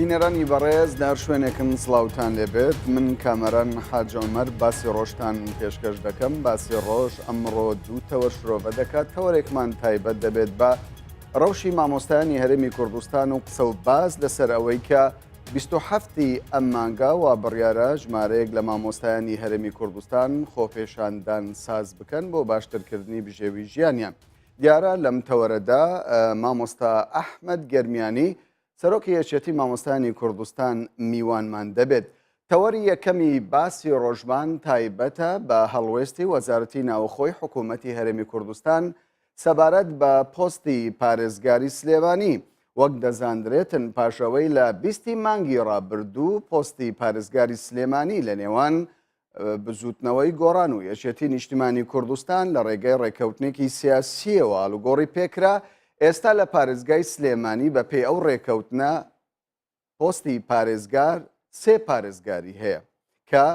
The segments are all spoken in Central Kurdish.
بینەرانی بەڕێز لە هەر شوێنێکن سڵاوتان لێبێت من کامەران حاج عومەر باسی ڕۆژتان پێشکەش دەکەم باسی ڕۆژ ئەمڕۆ دوو تەوەر شرۆڤە دەکات تەوەرێکمان تایبەت دەبێت بە ڕەوشی مامۆستایانی هەرێمی کوردستان و قسە و باس لەسەر ئەوەی کە 27 ی ئەم مانگە وا بڕیارە ژمارەیەک لە مامۆستایانی هەرێمی کوردستان خۆپێشاندان ساز بکەن بۆ باشترکردنی بژێوی ژیانیان. دیارە لەم تەوەرەدا مامۆستا ئەحمەد گەرمیانی سەرۆکی یەکێتی مامۆستایانی کوردستان میوانمان دەبێت. تەوەری یەکەمی باسی ڕۆژمان تایبەتە بە هەڵوێستی وەزارەتی ناوخۆی حکوومەتی هەرێمی کوردستان سەبارەت بە پۆستی پارێزگاری سلێمانی، وەک دەزاندرێتن پاش ئەوەی لە بیستی مانگی ڕابردوو پۆستی پارێزگاری سلێمانی لە نێوان بزووتنەوەی گۆڕان و یەکێتی نیشتیمانی کوردستان لە ڕێگەی ڕێککەوتنێکی سیاسییەوە ئاڵوگۆڕی پێکرا، ئێستا لە پارێزگای سلێمانی بەپێی ئەو ڕێککەوتنە پۆستی پارێزگار سێ پارێزگاری هەیە کە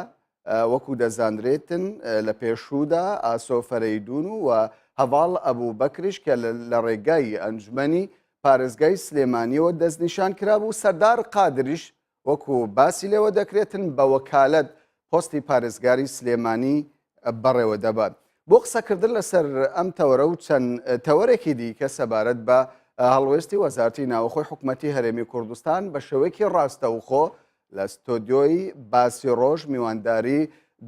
وەکو دەزانرێتن لە پێشوودا ئاسۆ فەرەیدون و هەڤاڵ ئەبوو بەکریش کە لە ڕێگای ئەنجومەنی پارێزگای سلێمانیەوە دەستنیشان کرابوو سەردار قادریش وەکو باسی لێوە دەکرێتن بە وەکالەت پۆستی پارێزگاری سلێمانی بەڕێوە دەبات. بۆ قسەکردن لەسەر ئەم تەوەرە و چەند تەوەرێکی دیکە سەبارەت بە هەڵوێستی وەزارتی ناوەخۆی حکومەتی هەرێمی کوردستان بە شێوەیەکی ڕاستەوخۆ لە ستۆدیۆی باسی ڕۆژ میوانداری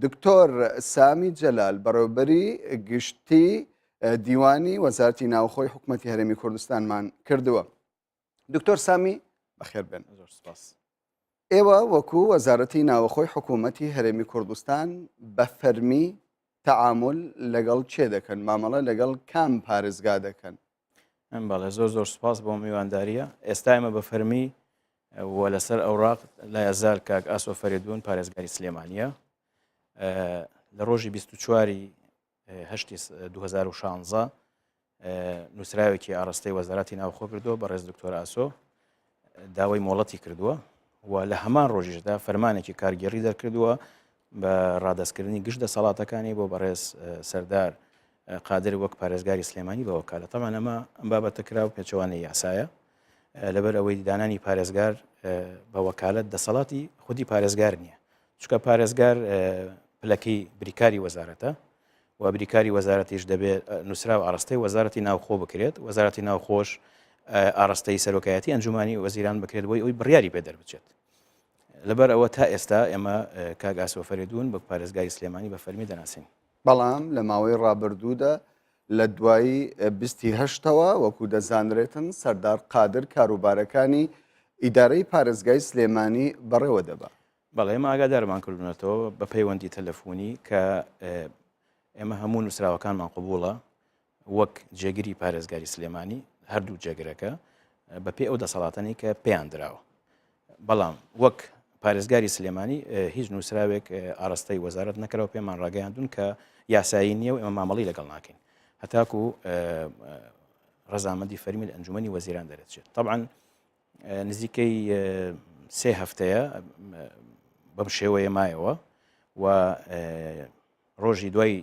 دکتۆر سامی جەلال بەڕێوبەری گشتی دیوانی وەزارتی ناوخۆی حکومەتی هەرێمی کوردستانمان کردووە. دکتۆر سامی بەخێر بێن. زۆر سپاس. ئێوە وەکو وەزارەتی ناوەخۆی حکوومەتی هەرێمی کوردستان بە فەرمی تەعامول لەگەڵ کێ دەکەن مامەڵە لەگەڵ کام پارێزگا دەکەن؟ ئەم بەڵێ زۆر زۆر سپاس بۆ میوانداریە ئێستا ئێمە بە فەرمی و لەسەر ئەوراق لا یەزال کاک ئاسۆ فەرێدون پارێزگاری سلێمانیە لە ڕۆژی 24 هەشتی 2016 نووسراوێکی ئاراستەی وەزارەتی ناوخۆ کردووە بەڕێز دکتۆر ئاسۆ داوای مۆڵەتی کردووە و لە هەمان ڕۆژیشدا فەرمانێکی کارگێڕی دەرکردووە بە ڕادەستکردنی گشت دەسەڵاتەکانی بۆ بەڕێز سەردار قادر وەک پارێزگاری سلێمانی بە وەکالە تەمان ئەمە ئەم بابەتە کرا و پێچەوانەی یاسایە لەبەر ئەوەی دانانی پارێزگار بە وەکالەت دەسەڵاتی خودی پارێزگار نییە چونکە پارێزگار پلەکەی بریکاری وەزارەتە و بریکاری وەزارەتیش دەبێت نووسراو ئاراستەی وەزارەتی ناوخۆ بکرێت وەزارەتی ناوخۆش ئاراستەی سەرۆکایەتی ئەنجومانی وەزیران بکرێت بۆی ئەوی بڕیاری پێ دەربچێت لەبەر ئەوە تا ئێستا ئێمە کاک ئاسۆ فەرێدون بە پارێزگاری سلێمانی بە فەرمی دەناسین. بەڵام لە ماوەی ڕابردوودا لە دوای بیستی هەشتەوە وەکو دەزانرێتن سەردار قادر کاروبارەکانی ئیدارەی پارێزگای سلێمانی بەڕێوە دەبا. بەڵێ ئێمە ئاگادارمان کردوونەتەوە بە پەیوەندی تەلەفۆنی کە ئێمە هەموو نووسراوەکانمان قبوڵە وەک جێگری پارێزگاری سلێمانی هەردوو جێگرەکە بەپێ ئەو دەسەڵاتەنی کە پێیان دراوە بەڵام وەک پارێزگاری سلێمانی هیچ نووسراوێک ئاراستەی وەزارەت نەکراوە پێمان ڕاگەیاندون کە یاسایی نییە و ئێمە مامەڵی لەگەڵ ناکەین هەتاکو ڕەزامەندی فەرمی لە ئەنجومەنی وەزیران دەرەچێت طبعا نزیکەی سێ هەفتەیە بەم شێوەیە مایەوە و ڕۆژی دوای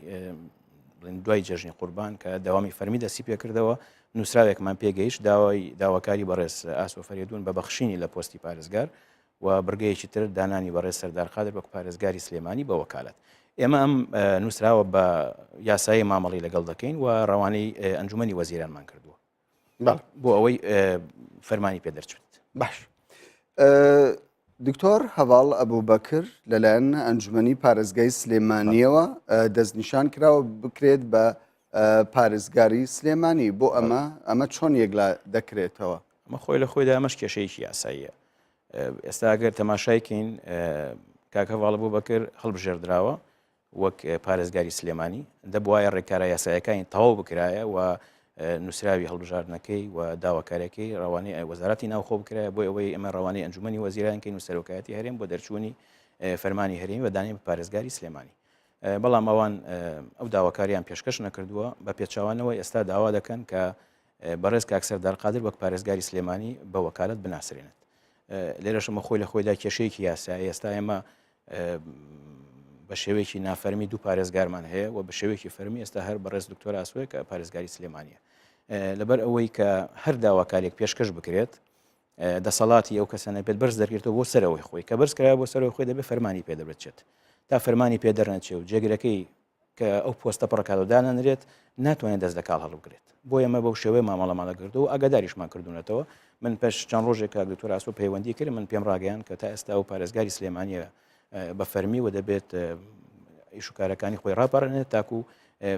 دوای جەژنی قوربان کە داوامی فەرمی دەستی پێکردەوە نووسراوێکمان پێگەیشت داوای داواکاری بەڕێز ئاسۆ فەرێدون بە بەخشینی لە پۆستی پارێزگار و بڕگەیەکی تر دانانی بەڕێز سەردار قادر وەک پارێزگاری سلێمانی بە وەکالەت ئێمە ئەم نووسراوە بە یاسایی مامەڵی لەگەڵ دەکەین و ڕەوانەی ئەنجومەنی وەزیرانمان کردووە بۆ ئەوەی فەرمانی پێ دەرچێت. باش دکتۆر هەڤاڵ ئەبوبەکر لەلایەن ئەنجومەنی پارێزگای سلێمانیەوە دەستنیشان کراوە بکرێت بە پارێزگاری سلێمانی بۆ ئەمە ئەمە چۆن یەکلا دەکرێتەوە؟ ئەمە خۆی لە خۆیدا ئەمەش کێشەیەکی یاساییە ئێستا ئەگەر تەماشایکەین کاک هەڤاڵ ئەبوبەکر هەڵبژێردراوە وەک پارێزگاری سلێمانی دەبوایە ڕێکارە یاسایەکانی تەواو بکرایە و نووسراوی هەڵبژاردنەکەی و داواکاریەکەی ڕەوانەی وەزارەتی ناوخۆ بکرایە بۆ ئەوەی ئێمە ڕەوانەی ئەنجومەنی وەزیران کەین و سەرۆکایەتی هەرێم بۆ دەرچوونی فەرمانی هەرێمی بە دانانی پارێزگاری سلێمانی بەڵام ئەوان ئەو داواکاریان پێشکەش نەکردووە بە پێچوانەوە ئێستا داوا دەکەن کە بەڕێز کاک سەردار قادر وەک پارێزگاری سلێمانی بە وەکالەت بناسرێنێت لێرەشەمە خۆی لە خۆیدا کێشەیەکی یاسایی ئێستا ئێمە بە شێوەیەکی نافەرمی دوو پارێزگارمان هەیە و بە شێوەیەکی فەرمی ئێستا هەر بەڕێز دکتۆر ئاسۆیە کە پارێزگاری سلێمانیە لەبەر ئەوەی کە هەر داواکارێک پێشکەش بکرێت. دەسەڵاتی ئەو کەسە نەبێت بەرز دەکرێتەوە بۆ سەرەوەی خۆی کە بەرز کرا بۆ سەرەوەی خۆی دەبێت فەرمانی پێ دەبچێت تا فەرمانی پێ دەرنەچێ و جێگرەکەی کە ئەو پۆستە پڕکات و دانەنرێت ناتوانێت دەست لە کاڵ هەڵبگرێت بۆ ئێمە بەو شێوەیە مامەڵەمان لەگردەوە و ئاگاداریشمان کردوونەتەوە من پێش چەند ڕۆژێک کاک دکتۆر ئاسۆ پەیوەندی کرد من پێم ڕاگەیان کە تا ئێستا ئەو پارێزگاری سلێمانیە بە فەرمی و دەبێت ئیش و کارەکانی خۆی ڕاپەڕێنێت تاکو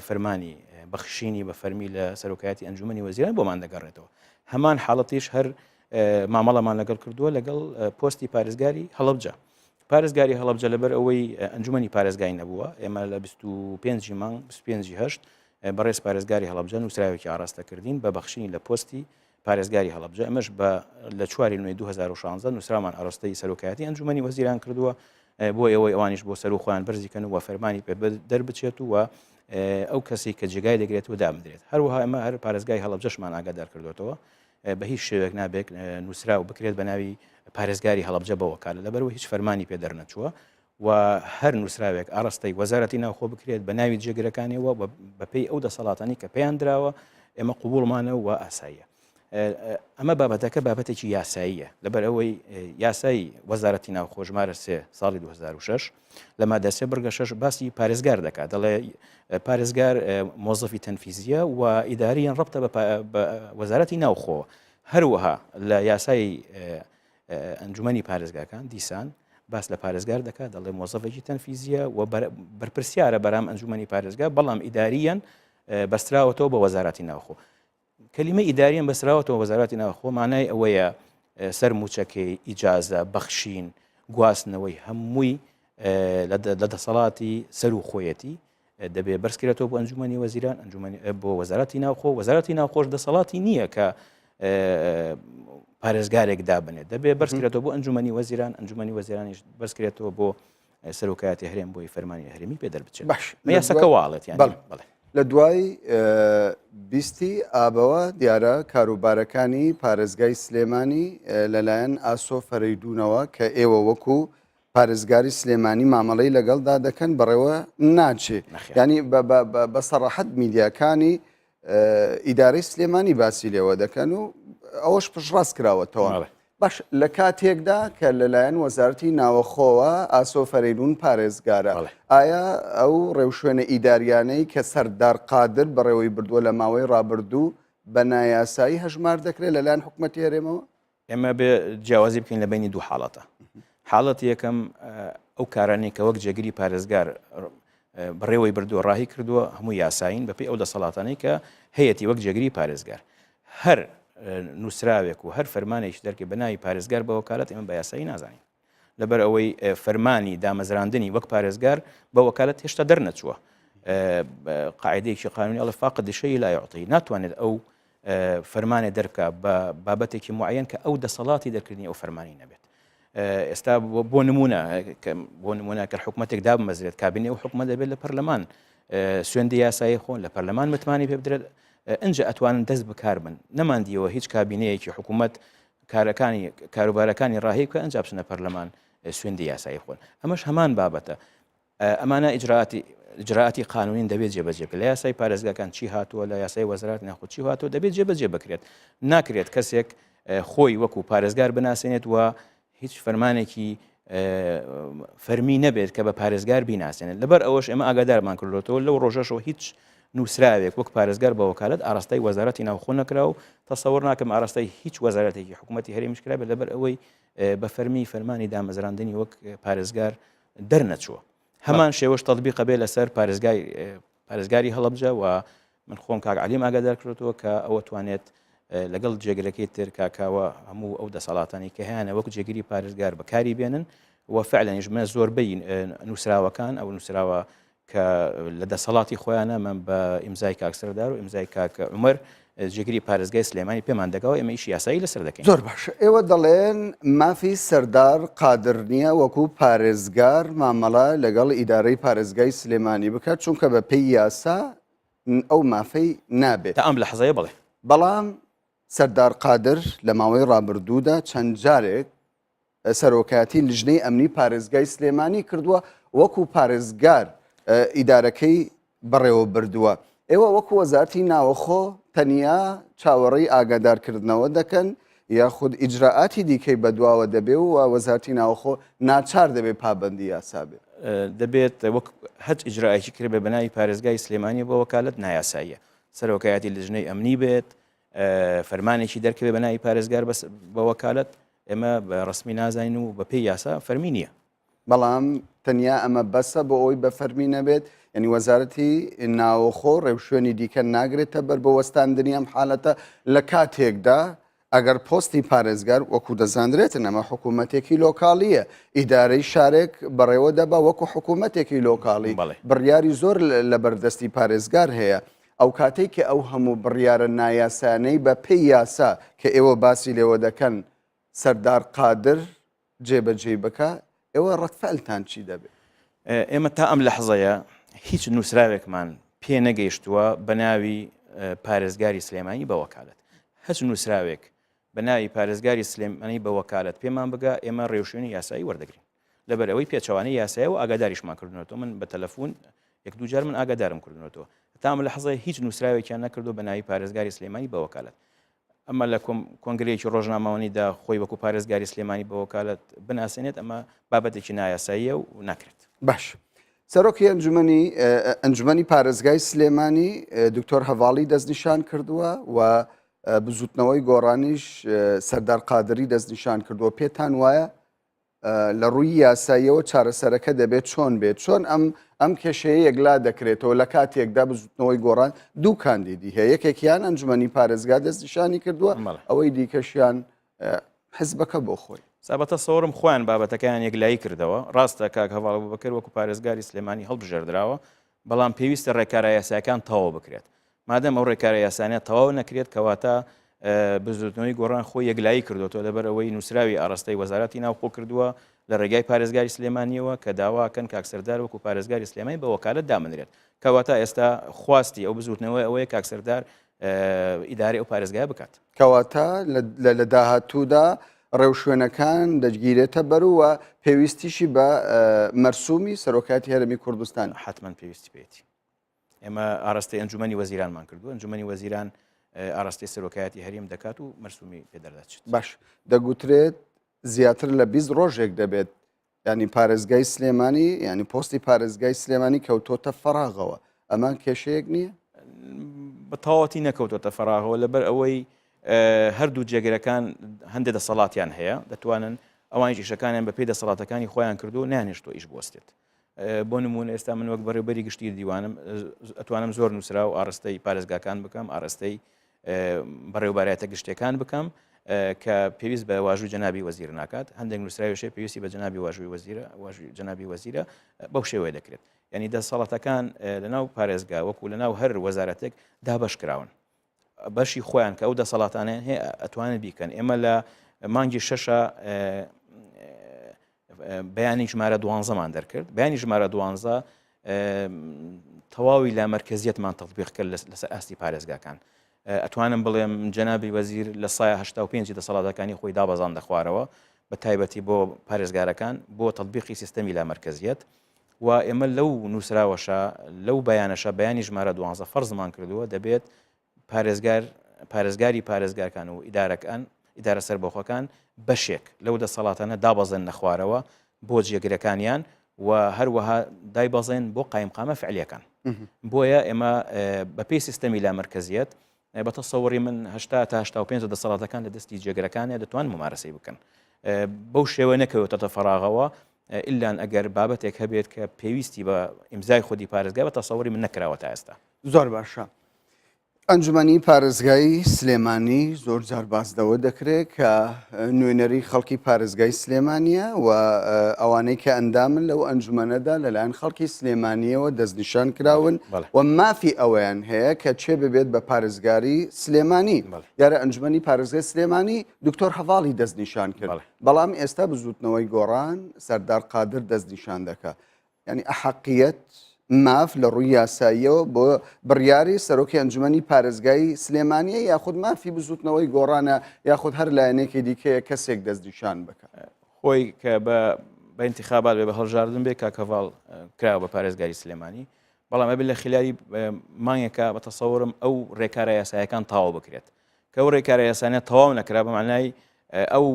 فەرمانی بەخشینی بە فەرمی لە سەرۆکایەتی ئەنجومەنی وەزیران بۆمان دەگەڕێتەوە هەمان حاڵەتیش هەر مامەڵەمان لەگەڵ کردووە لەگەڵ پۆستی پارێزگاری هەڵەبجە پارێزگاری هەڵەبجە لەبەر ئەوەی ئەنجومەنی پارێزگای نەبووە ئێمە لە 25 مانگ 25 هەشت بەڕێز پارێزگاری هەڵەبجە نووسراوێکی ئاراستەکردین بە بەخشینی لە پۆستی پارێزگاری هەڵەبجە ئەمەش بە لە چواری نوێی 2016 نووسرامان ئاراستەی سەرۆکایەتی ئەنجومەنی وەزیران کردووە بۆ ئەوەی ئەوانیش بۆ سەرو خۆیان بەرزی کەن و فەرمانی پێ دەربچێت و ئەو کەسی کە جێگای دەگرێت و دابدرێت هەروەها ئەمە هەر پارێزگای هەڵەبجەشمان ئاگادار کردوێتەوە بە هیچ شێوێک نابێت نووسراو بکرێت بە ناوی پارێزگاری هەڵەبجە بە وەکالە لەبەرەوە هیچ فەرمانی پێ دەرنەچووە و هەر نووسراوێک ئاراستەی وەزارەتی ناوخۆ بکرێت بە ناوی جێگرەکانیەوە بەپێی ئەو دەسەڵاتانی کە پێیان دراوە ئێمە قوبوڵمانە و ئاساییە. ئەمە بابەتەکە بابەتێکی یاساییە لەبەر ئەوەی یاسایی وەزارەتی ناوخۆ ژمارە سێ ساڵی 2006 لە مادە سێ بڕگە شەش باسی پارێزگار دەکات دەڵێ پارێزگار مۆزەفی تەنفیزیە و ئیداریان ڕبتە بە وەزارەتی ناوخۆ هەروەها لە یاسای ئەنجومەنی پارێزگاکان دیسان باس لە پارێزگار دەکات دەڵێ مۆزەفێکی تەنفیزیە و بەرپرسیارە بەرام ئەنجومەنی پارێزگا بەڵام ئیداریان بەستراوەتەوە بە وەزارەتی ناوخۆ کەلیمە ئیداریان بەسراوەتەوە وەزارەتی ناوخۆ مانای ئەوەیە سەر موچەکەی ئیجازە بەخشین گواستنەوەی هەمووی لە دەسەڵاتی سەر و خۆیەتی دەبێ بەرزکرێتەوە بۆ ئەنجومەنی وەزیران ئەنجومەنی بۆ وەزارەتی ناوخۆ وەزارەتی ناوخۆش دەسەڵاتی نییە کە پارێزگارێک دابنێت دەبێ بەرزکرێتەوە بۆ ئەنجومەنی وەزیران ئەنجومەنی وەزیرانیش بەرزکرێتەوە بۆ سەرۆکایەتی هەرێم بۆی فەرمانی هەرێمی پێ دەربچێت باش یاسەکە واڵێت یان بەڵێ لە دوای بیستی ئابەوە دیارە کاروبارەکانی پارێزگای سلێمانی لەلایەن ئاسۆ فەرەیدونەوە کە ئێوە وەکو پارێزگاری سلێمانی مامەڵەی لەگەڵدا دەکەن بەڕێوە ناچێ ینی بە سەڕەحەت میدیاکانی ئیدارەی سلێمانی باسی لێوە دەکەن و ئەوەش پشڕاست کراوەتەوە باش لە کاتێکدا کە لەلایەن وەزارەتی ناوەخۆوە ئاسۆ فەرەیدون پارێزگارە ئایا ئەو ڕێوشوێنە ئیداریانەی کە سەردار قادر بەڕێوەی بردووە لە ماوەی ڕابردوو بە نایاسایی هەژمار دەکرێت لەلایەن حکومەتی هەرێمەوە؟ ئێمە بێ جیاوازی بکەین لە بینی دوو حاڵەتە حاڵەتی یەکەم ئەو کارانەی کە وەک جێگری پارێزگار بەڕێوەی بردووە ڕاهی کردووە هەموو یاسایین بەپێی ئەو دەسەڵاتانەی کە هەیەی وەک جێگری پارێزگار هەر نووسراوێک و هەر فەرمانێکی دەرکێ بە ناوی پارێزگار بە وەکالەت ئێمە بە یاسایی نازانین لەبەر ئەوەی فەرمانی دامەزراندنی وەک پارێزگار بە وەکالەت هێشتا دەرنەچووە قاعدەیەکی قانونی ئەڵێ فاقد الشيء لا يعطي ناتوانێت ئەو فەرمانێ دەرکا بە بابەتێکی معەن کە ئەو دەسەڵاتی دەرکردنی ئەو فەرمانی نەبێت ئێستا بۆ نمونە بۆ نمونە کە حکوومەتێک دابمەزرێت کابینێ و حکوومەت دەبێت لە پەرلەمان سوێندی یاسایی خۆن لە پەرلەمان متمانی پێ بدرێت ئەجا ئەتوانن دەست بکار بن نەماندیەوە هیچ کابینەیەکی حکوومەت کارەکانی کاروبارەکانی ڕاهی بکە ئەنجا بچنە پەرلەمان سوێندی یاسایی خۆن ئەمەش هەمان بابەتە ئەمانە ئیجرائاتی ئیجرائاتی قانونین دەبێت جێبەجێ بکرێت لە یاسای پارێزگاکان چی هاتووە لە یاسای وەزارەت ناخۆ چی هاتووە دەبێت جێبەجێ بکرێت ناکرێت کەسێک خۆی وەکو پارێزگار بناسێنێت و هیچ فەرمانێکی فەرمی نەبێت کە بە پارێزگار بیناسێنێت لەبەر ئەوەش ئێمە ئاگادارمان کردوەوە لەو ڕۆژەشەوە هیچ نووسراوێک وەک پارێزگار بە وەکالەت ئاراستەی وەزارەتی ناوخۆ نەکرا و تەسەوەر ناکەم ئاراستەی هیچ وەزارەتێکی حکوومەتی هەرێمیش کرابێت لەبەر ئەوەی بە فەرمی فەرمانی دامەزراندنی وەک پارێزگار دەرنەچووە هەمان شێوەش تەطبیقە بێ لەسەر پارێزگای پارێزگاری هەڵەبجە و من خۆم کاک عەلیم ئاگادار کردەوە کە ئەوە توانێت لەگەڵ جێگرەکەی تر کاکاوە هەموو ئەو دەسەڵاتانی کە هەیەە وەک جێگری پارێزگار بەکاری بێنن و فعلەنیش من زۆربەی نووسراوەکان ئەو نووسراوە کە لە دەسەڵاتی خۆیانە من بە ئیمزای کاک سەردار و ئیمزای کاک عومەر جێگری پارێزگای سلێمانی پێمان دەگاوە ئێمە ئیشی یاسایی لەسەر دەکەین. زۆر باشە ئێوە دەڵێن مافی سەردار قادر نییە وەکو پارێزگار مامەڵە لەگەڵ ئیدارەی پارێزگای سلێمانی بکات چونکە بە پێی یاسا ئەو مافەی نابێت. تا ئەم لەحزەیە بەڵێ. بەڵام سەردار قادر لە ماوەی ڕابردوودا چەند جارێک سەرۆکایەتی لیژنەی ئەمنی پارێزگای سلێمانی کردووە وەکو پارێزگار ئیدارەکەی بەڕێوە بردووە. ئێوە وەکو وەزارتی ناوەخۆ تەنیا چاوەڕێی ئاگادارکردنەوە دەکەن یاخود ئیجرائاتی دیکەی بەدواوە دەبێ و وەزارەتی ناوخۆ ناچار دەبێ پابەندی یاسا بێ؟ دەبێت وەک هەچ ئیجرائێکی کربێ بە ناوی پارێزگای سلێمانی بۆ وەکالەت نایاساییە سەرۆکایەتی لجنەی ئەمنی بێت فەرمانێکی دەرکەوێ بە ناوی پارێزگار بەس بە وەکالەت ئێمە بە ڕسمی نازانین و بە پێی یاسا فەرمی نییە. بەڵام تەنیا ئەمە بەسە بۆ ئەوەی بە فەرمی نەبێت یعنی وەزارەتی ناوەخۆ ڕێوشوێنی دیکە ناگرێتە بەر بۆ وەستاندنی ئەم حالەتە لە کاتێکدا ئەگەر پۆستی پارێزگار وەکو دەزانرێتن ئەمە حکوومەتێکی لۆکاڵییە ئیدارەی شارێک بەڕێوە دەبا وەکو حکوومەتێکی لۆکاڵی بڕیاری زۆر لە بەردەستی پارێزگار هەیە ئەو کاتێک کە ئەو هەموو بڕیارە نایاسانەی بە پێی یاسا کە ئێوە باسی لێوە دەکەن سەردار قادر جێبەجێی بکا، ئێوە ڕەد فعلتان چی دەبێ؟ ئێمە تا ئەم لەحزەیە هیچ نووسراوێکمان پێ نەگەیشتووە بە ناوی پارێزگاری سلێمانی بە وەکالەت. هەچ نووسراوێک بە ناوی پارێزگاری سلێمانی بە وەکالەت پێمان بگا ئێمە ڕێوشوێنی یاسایی وەردەگرین. لەبەر ئەوەی پێچەوانەی یاسایە و ئاگاداریشمان کردوونەتەوە من بە تەلەفون یەک دوو جار من ئاگادارم کردوونەتەوە. تا ئەم لەحزەیە هیچ نووسراوێکیان نەکردووە بە ناوی پارێزگاری سلێمانی بە وەکالەت. ئەمە لە کۆنگرەیەکی ڕۆژنامەوانیدا خۆی وەکو پارێزگاری سلێمانی بە وەکالەت بناسێنێت ئەمە بابەتێکی نایاساییە و ناکرێت. باش سەرۆکی ئەنجومەنی ئەنجومەنی پارێزگای سلێمانی دکتۆر هەڤاڵی دەستنیشان کردووە و بزوتنەوەی گۆڕانیش سەردار قادری دەستنیشان کردووە پێتان وایە لە ڕووی یاساییەوە چارەسەرەکە دەبێت چۆن بێت چۆن ئەم ئەم کێشەیە یەکلا دەکرێتەوە لە کاتێکدا بزوتنەوەی گۆڕان دوو کاندیدی هەیە یەکێکیان ئەنجومەنی پارێزگا دەستنیشانی کردووە ئەوەی دیکەشیان حزبەکە بۆ خۆی. سا بە تەسەوڕم خۆیان بابەتەکەیان یەکلایی کردەوە ڕاستە کاک هەڤاڵ ئەبوبەکر وەکو پارێزگاری سلێمانی هەڵبژێردراوە بەڵام پێویستە ڕێکارە یاسایەکان تەواو بکرێت مادەم ئەو ڕێکارە یاسانە تەواو نەکرێت کەواتە بزوتنەوەی گۆڕان خۆی یەکلایی کردوەوە لەبەر ئەوەی نووسراوی ئاراستەی وەزارەتی ناوخۆ کردووە لە ڕێگای پارێزگاری سلێمانیەوە کە داواکەن کاک سەردار وەکو پارێزگاری سلێمانی بە وەکالەت دامنرێت کەواتە ئێستا خواستی ئەو بزوتنەوەی ئەوەیە کاک سەردار ئیدارەی ئەو پارێزگای بکات. کەواتە لە داهاتوودا ڕێوشوێنەکان دەگیرێتە بەر و پێویستیشی بە مەرسومی سەرۆکاتی هەرێمی کوردستان. حتمما پێویستی پێیەتی. ئێمە ئاراستەی ئەنجومەنی وەزیرانمان کردووە، ئەنجومەنی وەزیران ئاراستەی سەرۆکایەتی هەرێم دەکات و مەرسومی پێ دەردەچێت. باش دەگوترێت زیاتر لە 20 ڕۆژێک دەبێت ینی پارێزگای سلێمانی ینی پۆستی پارێزگای سلێمانی کەوتۆتە فەراغەوە ئەمان کێشەیەک نییە؟ بە تەواوەتی نەکەوتۆتە فەراغەوە لەبەر ئەوەی هەردوو جێگرەکان هەندێک دەسەڵاتیان هەیە دەتوانن ئەوانیش ئیشەکانیان بەپێی دەسەڵاتەکانی خۆیان کردو نیانێشتۆ ئیش بوەستێت. بۆ نمونە ئێستا من وەک بەڕێوبەری گشتی دیوانم ئەتوانم زۆر نووسرا و ئاڕستەی پارێزگاکان بکەم ئاڕستەی بەڕێوبارایەتە گشتەکان بکەم کە پێویست بە واژوو جەنابی وەزیر ناکات هەندێک نووسراویشێ پێویستی بە جەنابی واژووی وەزیرە واژووی جەنابی وەزیرە بەو شێوەیە دەکرێت یعنی دەسەڵاتەکان لەناو پارێزگا وەکو لەناو هەر وەزارەتێک دابەش کراون بەشی خۆیان کە ئەو دەسەڵاتانیان هەیە ئەتوانن بیکەن ئێمە لە مانگی شەشە بەیانی ژمارە دوانزەمان دەرکرد بەیانی ژمارە دوانزە تەواوی لا مرکزیەتمان تطبیق کرد لەسەر ئاستی پارێزگاکان ئەتوانم بڵێم جەنابی وەزیر لە سایە 85 دەسەڵاتەکانی خۆی دابەزان دەخوارەوە بە تایبەتی بۆ پارێزگارەکان بۆ تطبیقی سیستەمی لا مرکزیەت و ئێمە لەو نووسراوەشە لەو بەیانەشە بەیانی ژمارە دوانزە فەرزمان کردووە دەبێت پارێزگار پارێزگاری پارێزگاکان و ئیدارەکان ئیدارە سەربەخۆکان بەشێک لەو دەسەڵاتانە دابەزێن نەخوارەوە بۆ جێگرەکانیان و هەروەها دایبەزێن بۆ قایمقامە فعلیەکان بۆیە ئێمە بەپێی سیستەمی لا مرکزیەت بە تەسەوڕی من 80 تا 85 دەسەڵاتەکان لە دەستی جێگرەکانە دەتوان ممارەسەی بکەن بەو شێوە نەکەوێتەتە فەراغەوە ئلان ئەگەر بابەتێک هەبێت کە پێویستی بە ئیمزای خودی پارێزگا بە تەسەوری من نەکراوە تا ئێستا. زۆر باشە. ئەنجومەنی پارێزگای سلێمانی زۆر جار باس لەوە دەکرێت کە نوێنەری خەڵکی پارێزگای سلێمانیە و ئەوانەی کە ئەندامن لەو ئەنجومەنەدا لەلایەن خەڵکی سلێمانیەوە دەستنیشان کراون و مافی ئەوەیان هەیە کە چێ ببێت بە پارێزگاری سلێمانی دیارە ئەنجومەنی پارێزگای سلێمانی دکتۆر هەڤاڵی دەستنیشان کرد بەڵام ئێستا بزوتنەوەی گۆڕان سەردار قادر دەستنیشان دەکا یعنی ئەحەقیەت ماف لە ڕووی یاساییەوە بۆ بڕیاری سەرۆکی ئەنجومەنی پارێزگای سلێمانیە یاخود مافی بزوتنەوەی گۆڕانە یاخود هەر لایەنێکی دیکەیە کەسێک دەستنیشان بکە. خۆی کە بە بە ئینتخابات بێ بە هەڵبژاردن بێ کاک هەڤاڵ کراوە بە پارێزگاری سلێمانی بەڵام ئەبێ لە خلالی مانگێکە بە تەسەورم ئەو ڕێکارە یاسایەکان تەواو بکرێت. کە ئەو ڕێکارە یاسانە تەواو نەکرا بە معنای ئەو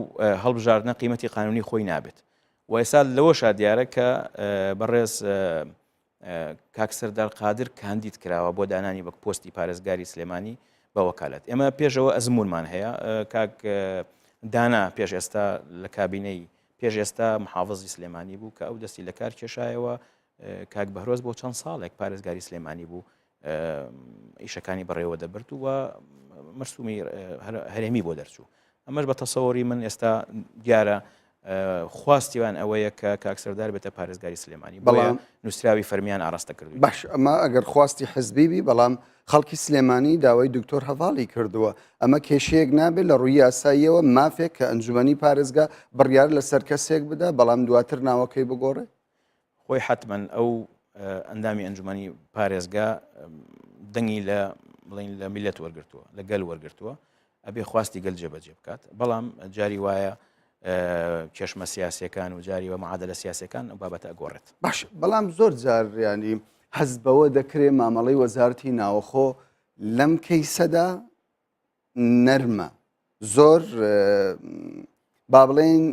هەڵبژاردنە قیمەتی قانونی خۆی نابێت و ئێستا لەوەشا دیارە کە بەڕێز کاک سەردار قادر کاندید کراوە بۆ دانانی وەک پۆستی پارێزگاری سلێمانی بە وەکالەت. ئێمە پێشەوە ئەزمونمان هەیە کاک دانا پێش ئێستا لە کابینەی پێش ئێستا محافزی سلێمانی بوو کە ئەو دەستی لە کار کێشایەوە کاک بەهرۆز بۆ چەند ساڵێک پارێزگاری سلێمانی بوو ئیشەکانی بەڕێوە دەبرد و مەرسومی هەرێمی بۆ دەرچوو ئەمەش بە تەسەوری من ئێستا دیارە خواستیان ئەوەیە کە کاک سەردار بێتە پارێزگاری سلێمانی بەڵام نووسراوی فەرمیان ئاراستە کردو باش ئەمە ئەگەر خواستی حزبی بی بەڵام خەڵکی سلێمانی داوای دکتۆر هەڤاڵی کردووە ئەمە کێشەیەک نابێت لە ڕووی یاساییەوە مافێک کە ئەنجومەنی پارێزگا بڕیار لەسەر کەسێک بدا بەڵام دواتر ناوەکەی بگۆڕێ خۆی حەتمەن ئەو ئەندامی ئەنجومەنی پارێزگا دەنگی لە بڵین لە میلەت وەرگتووە لە گەل وەرگتووە ئەبێ خواستی گەل جێبەجێ بکات بەڵام جاری وایە کێشمە سیاسەکان و جاری وە معادلە سیاسەکان ئەو بابەتە ئەگۆڕێت باش بەڵام زۆر جار ینی هەست بەوە دەکرێ مامەڵەی وەزارتی ناوەخۆ لەم کەیسەدا نەرمە زۆر با بڵێین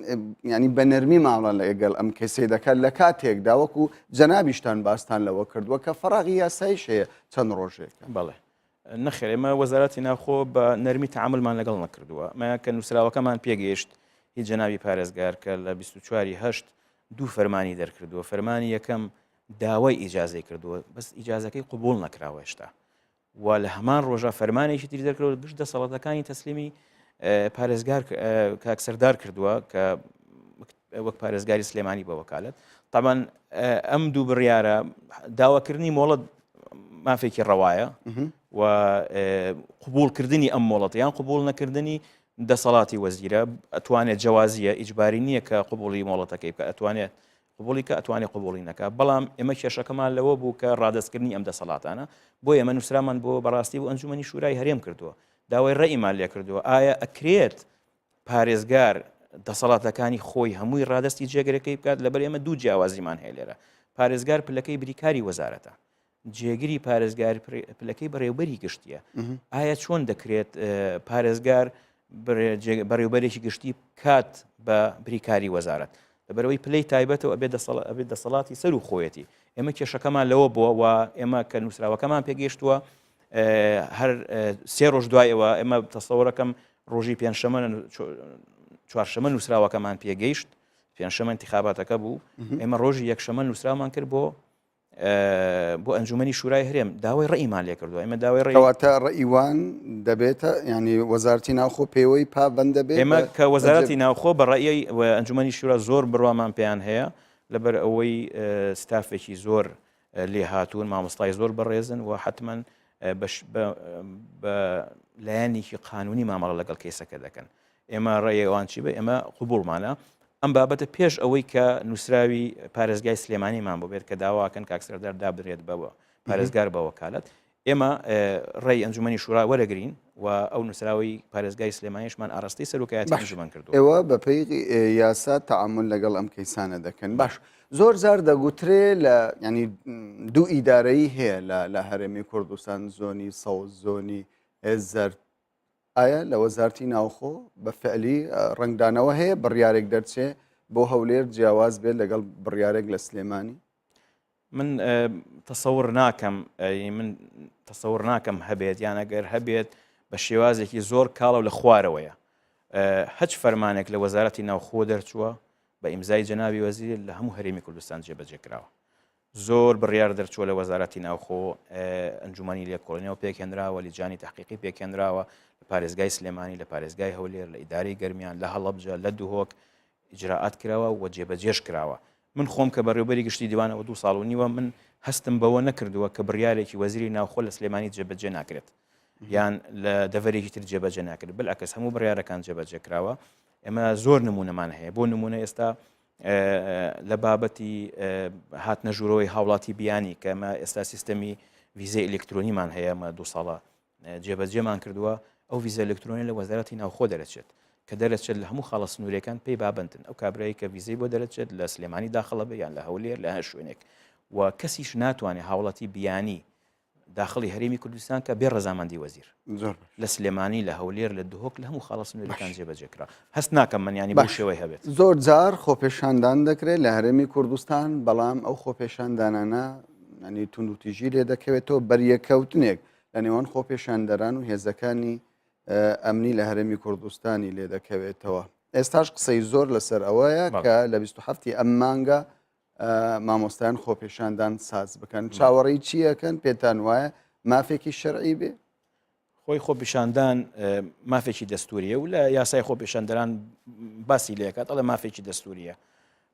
ینی بە نەرمی ماڵە لەگەڵ ئەم کەسەی دەکات لە کاتێکدا وەکو جەنابیشتان باستان لەوە کردووە کە فەراغی یاسایش هەیە چەند ڕۆژێک بەڵێ نەخێر ئێمە وەزارەتی ناوخۆ بە نەرمی تعاملمان لەگەڵ نەکردووە مە کە نووسراوەکەمان پێگەیشت هی جەنابی پارێزگار کە لە 24 هەشت دوو فەرمانی دەرکردووە فەرمانی یەکەم داوای ئیجازەی کردووە بەس ئیجازەکەی قوبول نەکراوە هێشتا و لە هەمان ڕۆژە فەرمانێکی تری دەرکرد گشت دەسەڵاتەکانی تەسلیمی پارێزگار کاک سەردار کردووە کە وەک پارێزگاری سلێمانی بە وەکالت تامان ئەم دوو بڕیارە داواکردنی مۆڵەت مافێکی ڕەوایە و قوبولکردنی ئەم مۆڵەت یان قوبول نەکردنی دەسەڵاتی وەزیرە ئەتوانێت جوازیە ئیجباری نییە کە قوبولی مۆڵەتەکەی بکە ئەتوانێت قبوڵی کە ئەتوانێ قبوڵی نەکا بەڵام ئێمە کێشەکەمان لەوە بوو کە ڕادەستکردنی ئەم دەسەڵاتانە بۆ ئێمە نووسرامان بۆ بەڕاستی بۆ ئەنجومەنی شورای هەرێم کردووە داوای ڕێیمان لێ کردووە ئایا ئەکرێت پارێزگار دەسەڵاتەکانی خۆی هەمووی ڕادستی جێگرەکەی بکات لەبەر ئێمە دوو جیاوازیمان هەیە لێرە پارێزگار پلەکەی بریکاری وەزارەتە جێگری پارێزگار پلەکەی بەڕێوبەری گشتیە ئایا چۆن دەکرێت پارێزگار بەڕێوبەرێکی گشتی کات بە بریکاری وەزارەت لەبەرەوەی پلەی تایبەتەوە ئەبێ ئەبێت دەسەڵاتی سەر و خۆیەتی ئێمە کێشەکەمان لەوە بووە و ئێمە کە نووسراوەکەمان پێگەیشتووە هەر سێ ڕۆژ دوایەوە ئێمە تەسەوەرەکەم ڕۆژی پێنجشەمە چوارشەمە نووسراوەکەمان پێگەیشت پێنجشەمە انتخاباتەکە بوو ئێمە ڕۆژی یەکشەمە نووسرامان کرد بۆ بۆ ئەنجومەنی شورای هەرێم داوای ڕێیمان لێ کردووە ئێمە داوای ڕێ کەواتە ڕێیوان دەبێتە ینی وەزارتی ناوخۆ پێوەی پابند دەبێت ئێمە کە وەزارەتی ناوخۆ بە ڕێی ئەنجومەنی شورا زۆر بڕوامان پێیان هەیە لەبەر ئەوەی ستافێکی زۆر لێ هاتوون مامۆستای زۆر بەڕێزن و حتمما بە لایەنێکی قانونی مامەڵە لەگەڵ کەیسەکە دەکەن ئێمە ڕێی ئەوان چی بێ ئێمە قوبوڵمانە ئەم بابەتە پێش ئەوەی کە نووسراوی پارێزگای سلێمانیمان بۆ بێت کە داواکەن کاک سەردار دابرێت بەوە پارێزگار بە وەکالەت ئێمە ڕێی ئەنجومەنی شورا وەرەگرین و ئەو نووسراوی پارێزگای سلێمانیشمان ئاراستەی سەرۆکایەتی ئەنجومەن کردو ئێوە بەپێی یاسا تەعامول لەگەڵ ئەم کەیسانە دەکەن باش زۆر جار دەگوترێ لە ینی دوو ئیدارەیی هەیە لە هەرێمی کوردستان زۆنی سەوز زۆنی زەرد ئایا لە وەزارتی ناوخۆ بە فعلی ڕەنگدانەوە هەیە بڕیارێک دەرچێ بۆ هەولێر جیاواز بێت لەگەڵ بڕیارێک لە سلێمانی؟ من تەسەور ناکەم من تەسەور ناکەم هەبێت یان ئەگەر هەبێت بە شێوازێکی زۆر کاڵە و لە خوارەوەیە هەچ فەرمانێک لە وەزارەتی ناوخۆ دەرچووە بە ئیمزای جەنابی وەزیر لە هەموو هەرێمی کوردستان جێبەجێ کراوە زۆر بڕیار دەرچووە لە وەزارەتی ناوخۆ، ئەنجومەنی لێکۆڵینەوە پێکهێنراوە، لیجانی تەحقیقی پێکهێنراوە لە پارێزگای سلێمانی، لە پارێزگای هەولێر، لە ئیدارەی گەرمیان، لە هەڵەبجە، لە دهۆک ئیجرائات کراوە و جێبەجێش کراوە. من خۆم کە بەڕێوبەری گشتی دیوانەوە دوو ساڵ و نیوە من هەستم بەوە نەکردووە کە بڕیارێکی وەزیری ناوخۆ لە سلێمانی جێبەجێ ناکرێت یان لە دەڤەرێکی تر جێبەجێ ناکرێت، بلعکس هەموو بڕیارەکان جێبەجێ کراوە. ئێمە زۆر نمونەمان هەیە، بۆ نمونە ئێستا لە بابەتی هاتنە ژوورەوەی هاوڵاتی بیانی کە ئەمە ئێستا سیستەمی ڤیزەی ئەلکترۆنیمان هەیە ئەمە دو ساڵە جێبەجێمان کردووە ئەو ڤیزە ئەلکترۆنی لە وەزارەتی ناوخۆ دەرەچێت کە دەرەچێت لە هەموو خاڵە سنوورەکان پێی بابندن ئەو کابرایی کە ڤیزەی بۆ دەرەچێت لە سلێمانی داخڵە بێ یان لە هەولێر لە هەر شوێنێک و کەسیش ناتوانێت هاوڵاتی بیانی داخڵی هەرێمی کوردستان کە بێ ڕەزامەندی وەزیر لە سلێمانی لە هەولێر لە دهۆک لە هەموو خاڵە سنوورەکان جێبەجێ کرا هەست ناکەم من ینی بەو شێوەی هەبێت. زۆر جار خۆپێشاندان دەکرێت لە هەرێمی کوردستان بەڵام ئەو خۆپێشاندانانە ینی توندوتیژی لێ دەکەوێتەوە بەریەکەوتنێک لە نێوان خۆپێشاندەران و هێزەکانی ئەمنی لە هەرێمی کوردستانی لێ دەکەوێتەوە ئێستاش قسەی زۆر لەسەر ئەوەیە کە لە 27 ئەم مانگە مامۆستایان خۆپێشاندان ساز بکەن چاوەڕێی چیەکەن پێتان وایە مافێکی شەرعی بێ؟ خۆی خۆپیشاندان مافێکی دەستوریە و لە یاسای خۆپیشاندەران باسی لەکات ئەڵێ مافێکی دەستوریە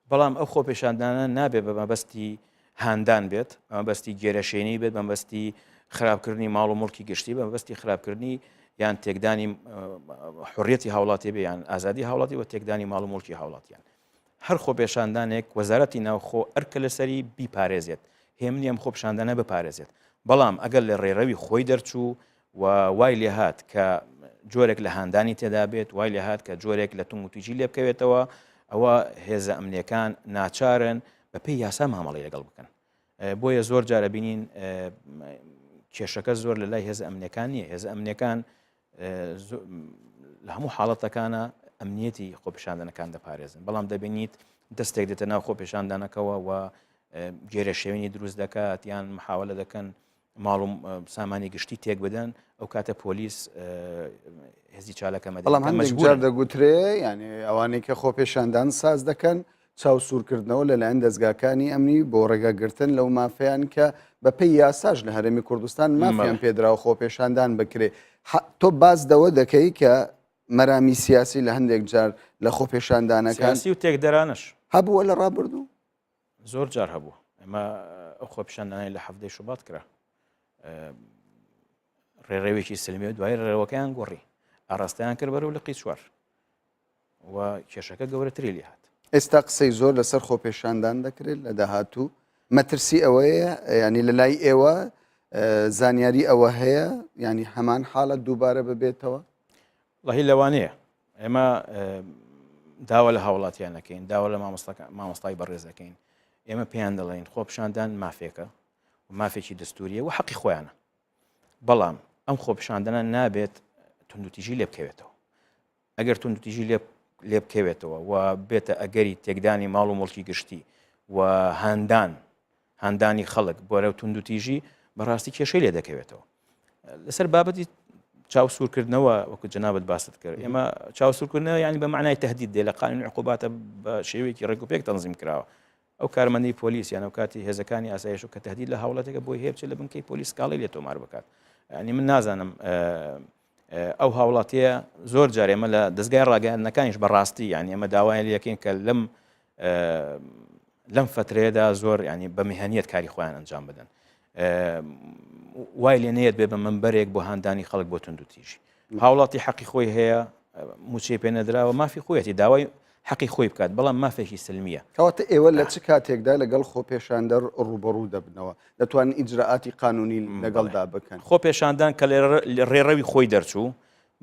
بەڵام ئەو خۆپیشاندانە نابێ بە مەبەستی هاندان بێت مەبەستی گێرەشێنی بێت مەبەستی خراپکردنی ماڵ و مڵکی گشتی بە مەبەستی خراپکردنی یان تێکدانی حڕیەتی هاوڵاتی بێ یان ئازادی هاوڵاتی و تێکدانی ماڵ و مڵکی هاوڵاتیان هەر خۆپێشاندانێک وەزارەتی ناوخۆ ئەرکە لەسەری بیپارێزێت، هێمنی ئەم خۆپیشاندانە بپارێزێت، بەڵام ئەگەر لە ڕێڕەوی خۆی دەرچوو و وای لێهات کە جۆرێک لە هاندانی تێدا بێت، وای لێهات کە جۆرێک لە توندوتیژی لێ بکەوێتەوە، ئەوە هێزە ئەمنییەکان ناچارن بەپێی یاسا مامەڵەی لەگەڵ بکەن. بۆیە زۆر جار ئەبینین کێشەکە زۆر لە لای هێزە ئەمنییەکان نییە، هێزە ئەمنییەکان لە هەموو حاڵەتەکانە ئەمنیەتی خۆپیشاندانەکان دەپارێزن بەڵام دەبینیت دەستێک دێتە ناو خۆپیشاندانەکەەوە و گێرە شێوینی دروست دەکات یان محاولە دەکەن ماڵ و سامانی گشتی تێک بدەن ئەو کاتە پۆلیس هێزی چالەکە بەڵام هەندێک دەگوترێ یعنی ئەوانەی کە خۆپێشاندان ساز دەکەن چاو سوورکردنەوە لەلایەن دەزگاکانی ئەمنی بۆ ڕێگەگرتن لەو مافەیان کە بەپێی یاساش لە هەرێمی کوردستان مافیان پێدراوە خۆپێشاندان بکرێ تۆ باس دەوە دەکەی کە مەرامی سیاسی لە هەندێک جار لە خۆپێشاندانەکان سیاسی و تێکدەرانش هەبووە لە ڕابردوو؟ زۆر جار هەبوو ئەمە ئەو خۆپیشاندانەی لە حەفتەی شوبات کرا ڕێڕەوێکی سلمی و دوای ڕێڕەوەکەیان گۆڕی ئاراستەیان کرد بەرەو لقی چوار و کێشەکە گەورەتری لێ هات. ئێستا قسەی زۆر لەسەر خۆپێشاندان دەکرێت لە داهاتوو، مەترسی ئەوەیە ینی لە لای ئێوە زانیاری ئەوە هەیە ینی هەمان حاڵەت دووبارە ببێتەوە؟ وەڵاهی لەوانەیە ئێمە داوا لە هاوڵاتیان دەکەین داوا لە مامۆستای بەڕێز دەکەین ئێمە پێیان دەڵێین خۆپیشاندان مافێکە و مافێکی دەستوریە و حەقی خۆیانە بەڵام ئەم خۆپیشاندانە نابێت توندوتیژی لێ بکەوێتەوە ئەگەر توندوتیژی لێ لێ بکەوێتەوە و بێتە ئەگەری تێکدانی ماڵ و مڵکی گشتی و هاندان هاندانی خەڵک بۆرەو توندوتیژی بەڕاستی کێشەی لێ دەکەوێتەوە لەسەر بابەتی چاو سوورکردنەوە وەکو جەنابەت باست کرد ئێمە چاو سوورکردنەوە ینی بە معنای تهدید دێ لە قانون عقوباتە بە شێوەیەکی ڕێک و پێک تەنزیم کراوە ئەو کارمەندی پۆلیس یان ئەو کاتی هێزەکانی ئاسایش و کە تهدید لە هاوڵاتێکە بۆی هەیە بچێت لە بنکەی پۆلیس سکاڵی لێ تۆمار بکات ینی من نازانم ئەو هاوڵاتیە زۆر جار ئێمە لە دەستگای ڕاگەیاندنەکانیش بەڕاستی یعنی ئێمە داوایان لەکەین کە لەم لەم فترەیەدا زۆر ینی بە میهنیەت کاری خۆیان ئەنجام بدەن وای لێ نێت بێ بە منبەرێک بۆ هاندانی خەڵک بۆ توندوتیژی هاوڵاتی حەقی خۆی هەیە موچەی پێ نەدراوە مافی خۆیەتی داوای حەقی خۆی بکات بەڵام مافێکی سلمیە. کەواتە ئێوە لە چ کاتێکدا لەگەڵ خۆپێشاندەر ڕووبەڕوو دەبنەوە؟ دەتوانن ئیجرائاتی قانونی لەگەڵدا بکەن؟ خۆپێشاندان کە لە ڕێڕەوی خۆی دەرچوو،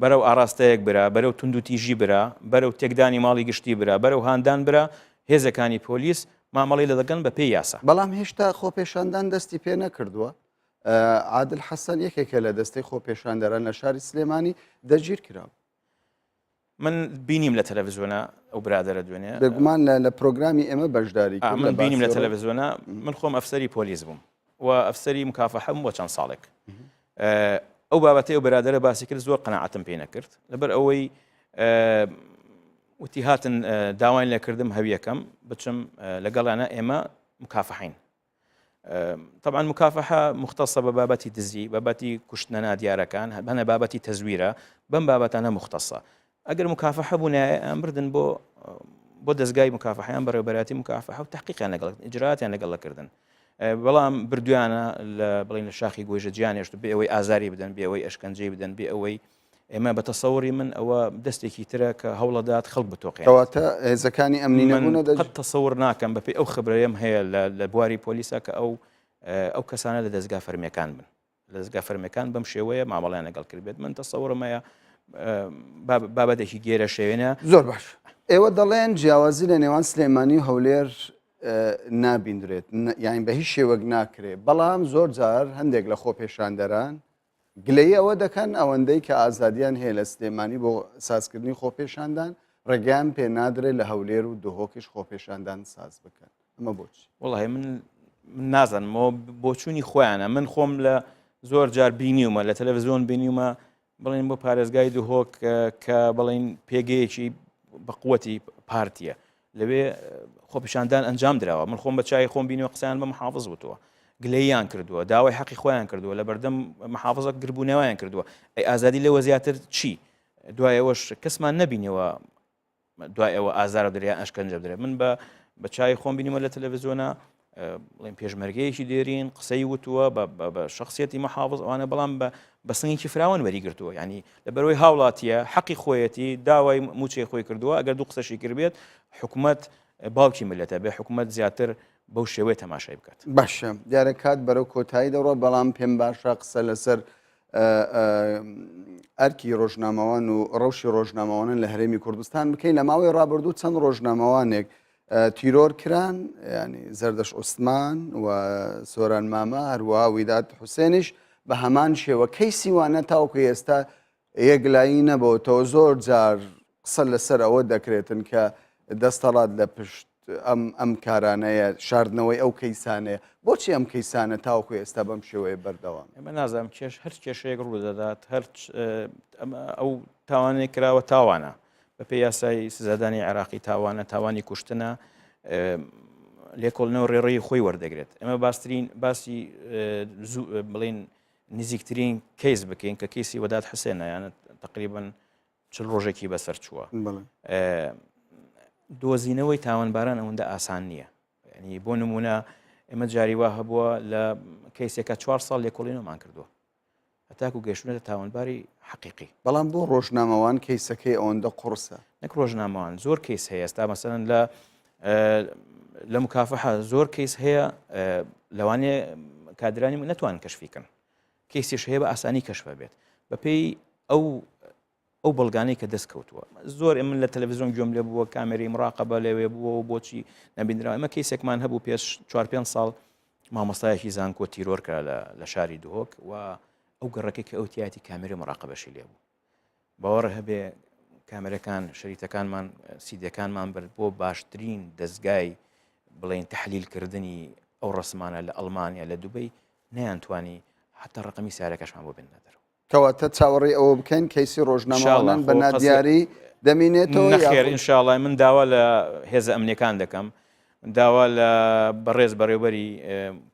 بەرەو ئاڕاستەیەک برا، بەرەو توندوتیژی برا، بەرەو تێکدانی ماڵی گشتی برا، بەرەو هاندان برا، هێزەکانی پۆلیس مامەڵەی لەدەکەن بەپێی یاسا. بەڵام هێشتا خۆپێشاندان دەستی پێ نەکردووە. عادل حەسەن یەکێکە لە دەستەی خۆپێشاندەران لە شاری سلێمانی دەستگیرکرا. من بینیم لە تەلەڤزیۆنە ئەو برادەرە دوێنێ بێگومان لە پرۆگرامی ئێمە بەشداری من بینیم لە تەلەڤزیۆنە من خۆم ئەفسەری پۆلیس بووم و ئەفسەری مکافەحەم بۆ چەند ساڵێک ئەو بابەتەی ئەو برادەرە باسی کرد زۆر قەناعەتم پێ نەکرد لەبەر ئەوەی وتی هاتن داوایان لێکردم هەویەکەم بچم لەگەڵیانە ئێمە مکافحین طبعا مکافحە مختصە بە بابەتی دزی بابەتی کوشتنە نادیارەکان هەنە بابەتی تەزویرە بەم بابەتانە مختصە ئەگەر مکافحە بوو ئەم بردن بۆ بۆ دەستگای مکافحیان بەڕێوبەراتی مکافحە و تحقیقیان لەگەڵ ئجراتیان لەگەڵ کردن بەڵام بردویانە لە بڵین لە شاخی گۆیژە جیانێشت بێ ئەوەی ئازاری بدەن بێ ئەوەی ئەشکەنجەی بدەن بێ ئەوەی ئێمە بە تەسەوری من ئەوە دەستێکی ترە کە هەوڵەدات خەڵک بتۆقێنێت. کەواتە هێزەکانی ئەمنی نەبوونە دەست؟ من قەت تەسەور ناکەم بەپێی ئەو خبرەیەم هەیە لە بواری پۆلیسا کە ئەو ئەو کەسانە لە دەزگا فەرمیەکان بن. لە دەزگا فەرمیەکان بەم شێوەیە مامەڵەیان لەگەڵ کردبێت. من تەسەورم هەیە بابەتێکی گێرە شێوێنە. زۆر باش. ئێوە دەڵێن جیاوازی لە نێوان سلێمانی و هەولێر. نابیندرێت یان بە هیچ شێوەک ناکرێت بەڵام زۆر جار هەندێک لە خۆپێشاندەران گلەیی ئەوە دەکەن ئەوەندەی کە ئازادیان هەیە لە سلێمانی بۆ سازکردنی خۆپێشاندان ڕێگەیان پێ نادرێت لە هەولێر و دهۆکیش خۆپێشاندان ساز بکەن ئەمە بۆچی؟ وەڵی من نازانمەوە بۆچوونی خۆیانە من خۆم لە زۆر جار بینیومە لە تەلەڤزیۆن بینیومە بڵێن بۆ پارێزگای دهۆک کە بڵین پێگەیەکی بەقوەتی پارتیە لەوێ خۆپیشاندان ئەنجام دراوە من خۆم بە چای خۆم بینیوە قسەیان بە محافظ وتووە گلەییان کردووە داوای حەقی خۆیان کردووە لە بەردەم محافظە گربوونەوەیان کردووە ئەی ئازادی لەوە زیاتر چی دوای ئەوەش کەسمان نەبینەوە دوای ئەوە ئازار بدرێ یان ئەشکەنجە بدرێ من بە بە چای خۆم بینیمە لە تەلەڤزیۆنە بڵێن پێشمەرگەیەکی دێرین قسەی وتووە بە شخصیەتی محافظ ئەوانە بەڵام بە بەسنگێکی فراوان وەری گرتووە ینی لەبەرەوەی هاوڵاتیە حەقی خۆیەتی داوای موچەی خۆی کردووە ئەگەر دوو قسەشی کردبێت حکومت باوکی ملەتە بێ حکومت زیاتر بەو شێوەیە تەماشای بکات. باشە دیارە کات بەرەو کۆتایی دەڕۆ بەڵام پێم باشە قسە لەسەر ئەرکی ڕۆژنامەوان و ڕەوشی ڕۆژنامەوانن لە هەرێمی کوردستان بکەین لە ماوەی ڕابردوو چەند ڕۆژنامەوانێک تیرۆر کران ینی زەردەش عوسمان و سۆران مامە هەروە ویدات حوسێنیش بە هەمان شێوە کەیسی وانە تاوکو ئێستا یەکلایی نەبەوەتەوە زۆر جار قسە لەسەر ئەوە دەکرێتن کە دەستەڵات لە پشت ئەم ئەم کارانەیە شاردنەوەی ئەو کەیسانەیە بۆچی ئەم کەیسانە تاوەکو ئێستا بەم شێوەیە بەردەوام ئێمە نازانم کێش هەر کێشەیەک ڕوو دەدات هەر ئەو تاوانێک کراوە تاوانە بەپێی یاسای سزادانی عێراقی تاوانە تاوانی کوشتنە لێکۆڵنەوە ڕێڕەی خۆی وەردەگرێت ئەمە باسترین باسی بڵین نزیکترین کەیس بکەین کە کەیسی وەدات حسێنە یانە تقریبن چل ڕۆژێکی بەسەر چووە دۆزینەوەی تاوانباران ئەوەندە ئاسان نییە ینی بۆ نمونە ئێمە جاری وا هەبووە لە کەیسێکە چوار ساڵ لێکۆڵینەوەمان کردووە هەتاکو گەشتونەتە تاوانباری حەقیقی. بەڵام بۆ ڕۆژنامەوان کەیسەکەی ئەوەندە قوڕسە؟ نەک ڕۆژنامەوان زۆر کەیس هەیە ئێستا مەسەلەن لە لە مکافحە زۆر کەیس هەیە لەوانەیە کادرانی نەتوان کەشفی کەن کەیسیش هەیە بە ئاسانی کەشفە بێت بەپێی ئەو ئەو بەڵگانەی کە دەست کەوتووە زۆر من لە تەلەڤزیۆن گوێم لێ بووە کامێرەی مراقبە لەوێ بووە و بۆچی نەبینراوە ئەمە کەیسێکمان هەبوو پێش چوار پێنج ساڵ مامۆستایەکی زانکۆ تیرۆر کرا لە شاری دهۆک و ئەو گەڕەکەی کە ئەو تیاتی کامێرەی مراقبەشی لێ بوو باوەڕ هەبێ کامێرەکان شەریتەکانمان سیدەکانمان برد بۆ باشترین دەستگای بڵێن تحلیلکردنی ئەو ڕسمانە لە ئەڵمانیا لە دوبەی نەیانتوانی حتا ڕقمی سارەکەشمان بۆ بێنە دەرەوە کەواتە چاوەڕێی ئەوە بکەین کەیسی ڕۆژنامەوانان بە نادیاری دەمینێتەوە نەخێر ئینشاءڵای من داوا لە هێزە ئەمنیەکان دەکەم داوا لە بەڕێز بەڕێوبەری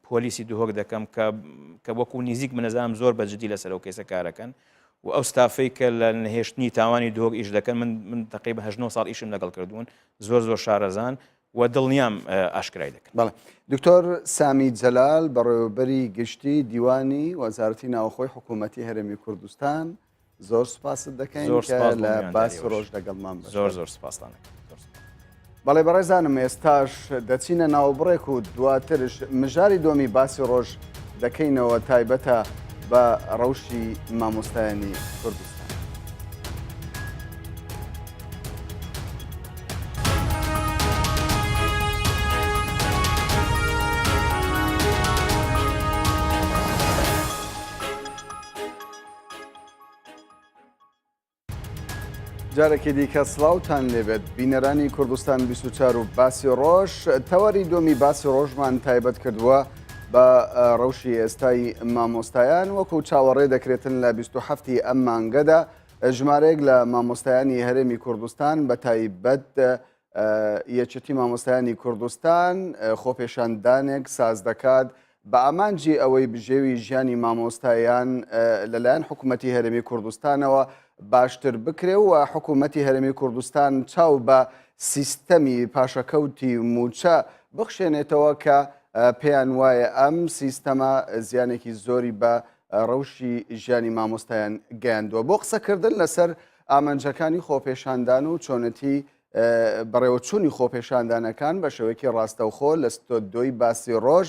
پۆلیسی دهۆک دەکەم کە کە وەکو نزیک منەزانم زۆر بە جدی لەسەر ئەو کەیسە کارەکەن و ئەو ستافەی کە لە نەهێشتنی تاوانی دهۆک ئیش دەکەن من من تقریبا 8 ساڵ ئیشم لەگەڵ کردوون زۆر زۆر شارەزان و دڵنیام ئاشکرای دەکەن. بەڵێ دکتۆر سامی جەلال بەڕێوەبەری گشتی دیوانی وەزارەتی ناوخۆی حکوومەتی هەرێمی کوردستان زۆر سوپاست دەکەین زۆر کە سپاس بۆ لە باسی میوانداریەوەش. ڕۆژ لەگەڵمان زۆر بەشدار زۆر سپاستان دەکەم. زۆر سپاس. بەڵێ بەڕێزانم ئێستاش دەچینە ناوبڕێک و دواترش مژاری دووەمی باسی ڕۆژ دەکەینەوە تایبەتە بە ڕەوشی مامۆستایانی کوردستان. جارێکی دیکە سڵاوتان لێبێت بینەرانی کوردستان 24 و باسی ڕۆژ تەوەری دووەمی باسی ڕۆژمان تایبەت کردووە بە ڕەوشی ئێستای مامۆستایان وەکو چاوەڕێ دەکرێتن لە 27 ئەم مانگەدا ژمارەیەک لە مامۆستایانی هەرێمی کوردستان بە تایبەت یەکێتی مامۆستایانی کوردستان خۆپێشاندانێک ساز دەکات بە ئامانجی ئەوەی بژێوی ژیانی مامۆستایان لەلایەن حکوومەتی هەرێمی کوردستانەوە باشتر بکرێ و حکوومەتی هەرێمی کوردستان چاو بە سیستەمی پاشەکەوتی مووچە بخشێنێتەوە کە پێیان وایە ئەم سیستەمە زیانێکی زۆری بە ڕەوشی ژیانی مامۆستایان گەیاندووە. بۆ قسەکردن لەسەر ئامانجەکانی خۆپێشاندان و چۆنێتی بەڕێوەچوونی خۆپێشاندانەکان بە شێوەیەکی ڕاستەوخۆ لە ستۆدیۆی باسی ڕۆژ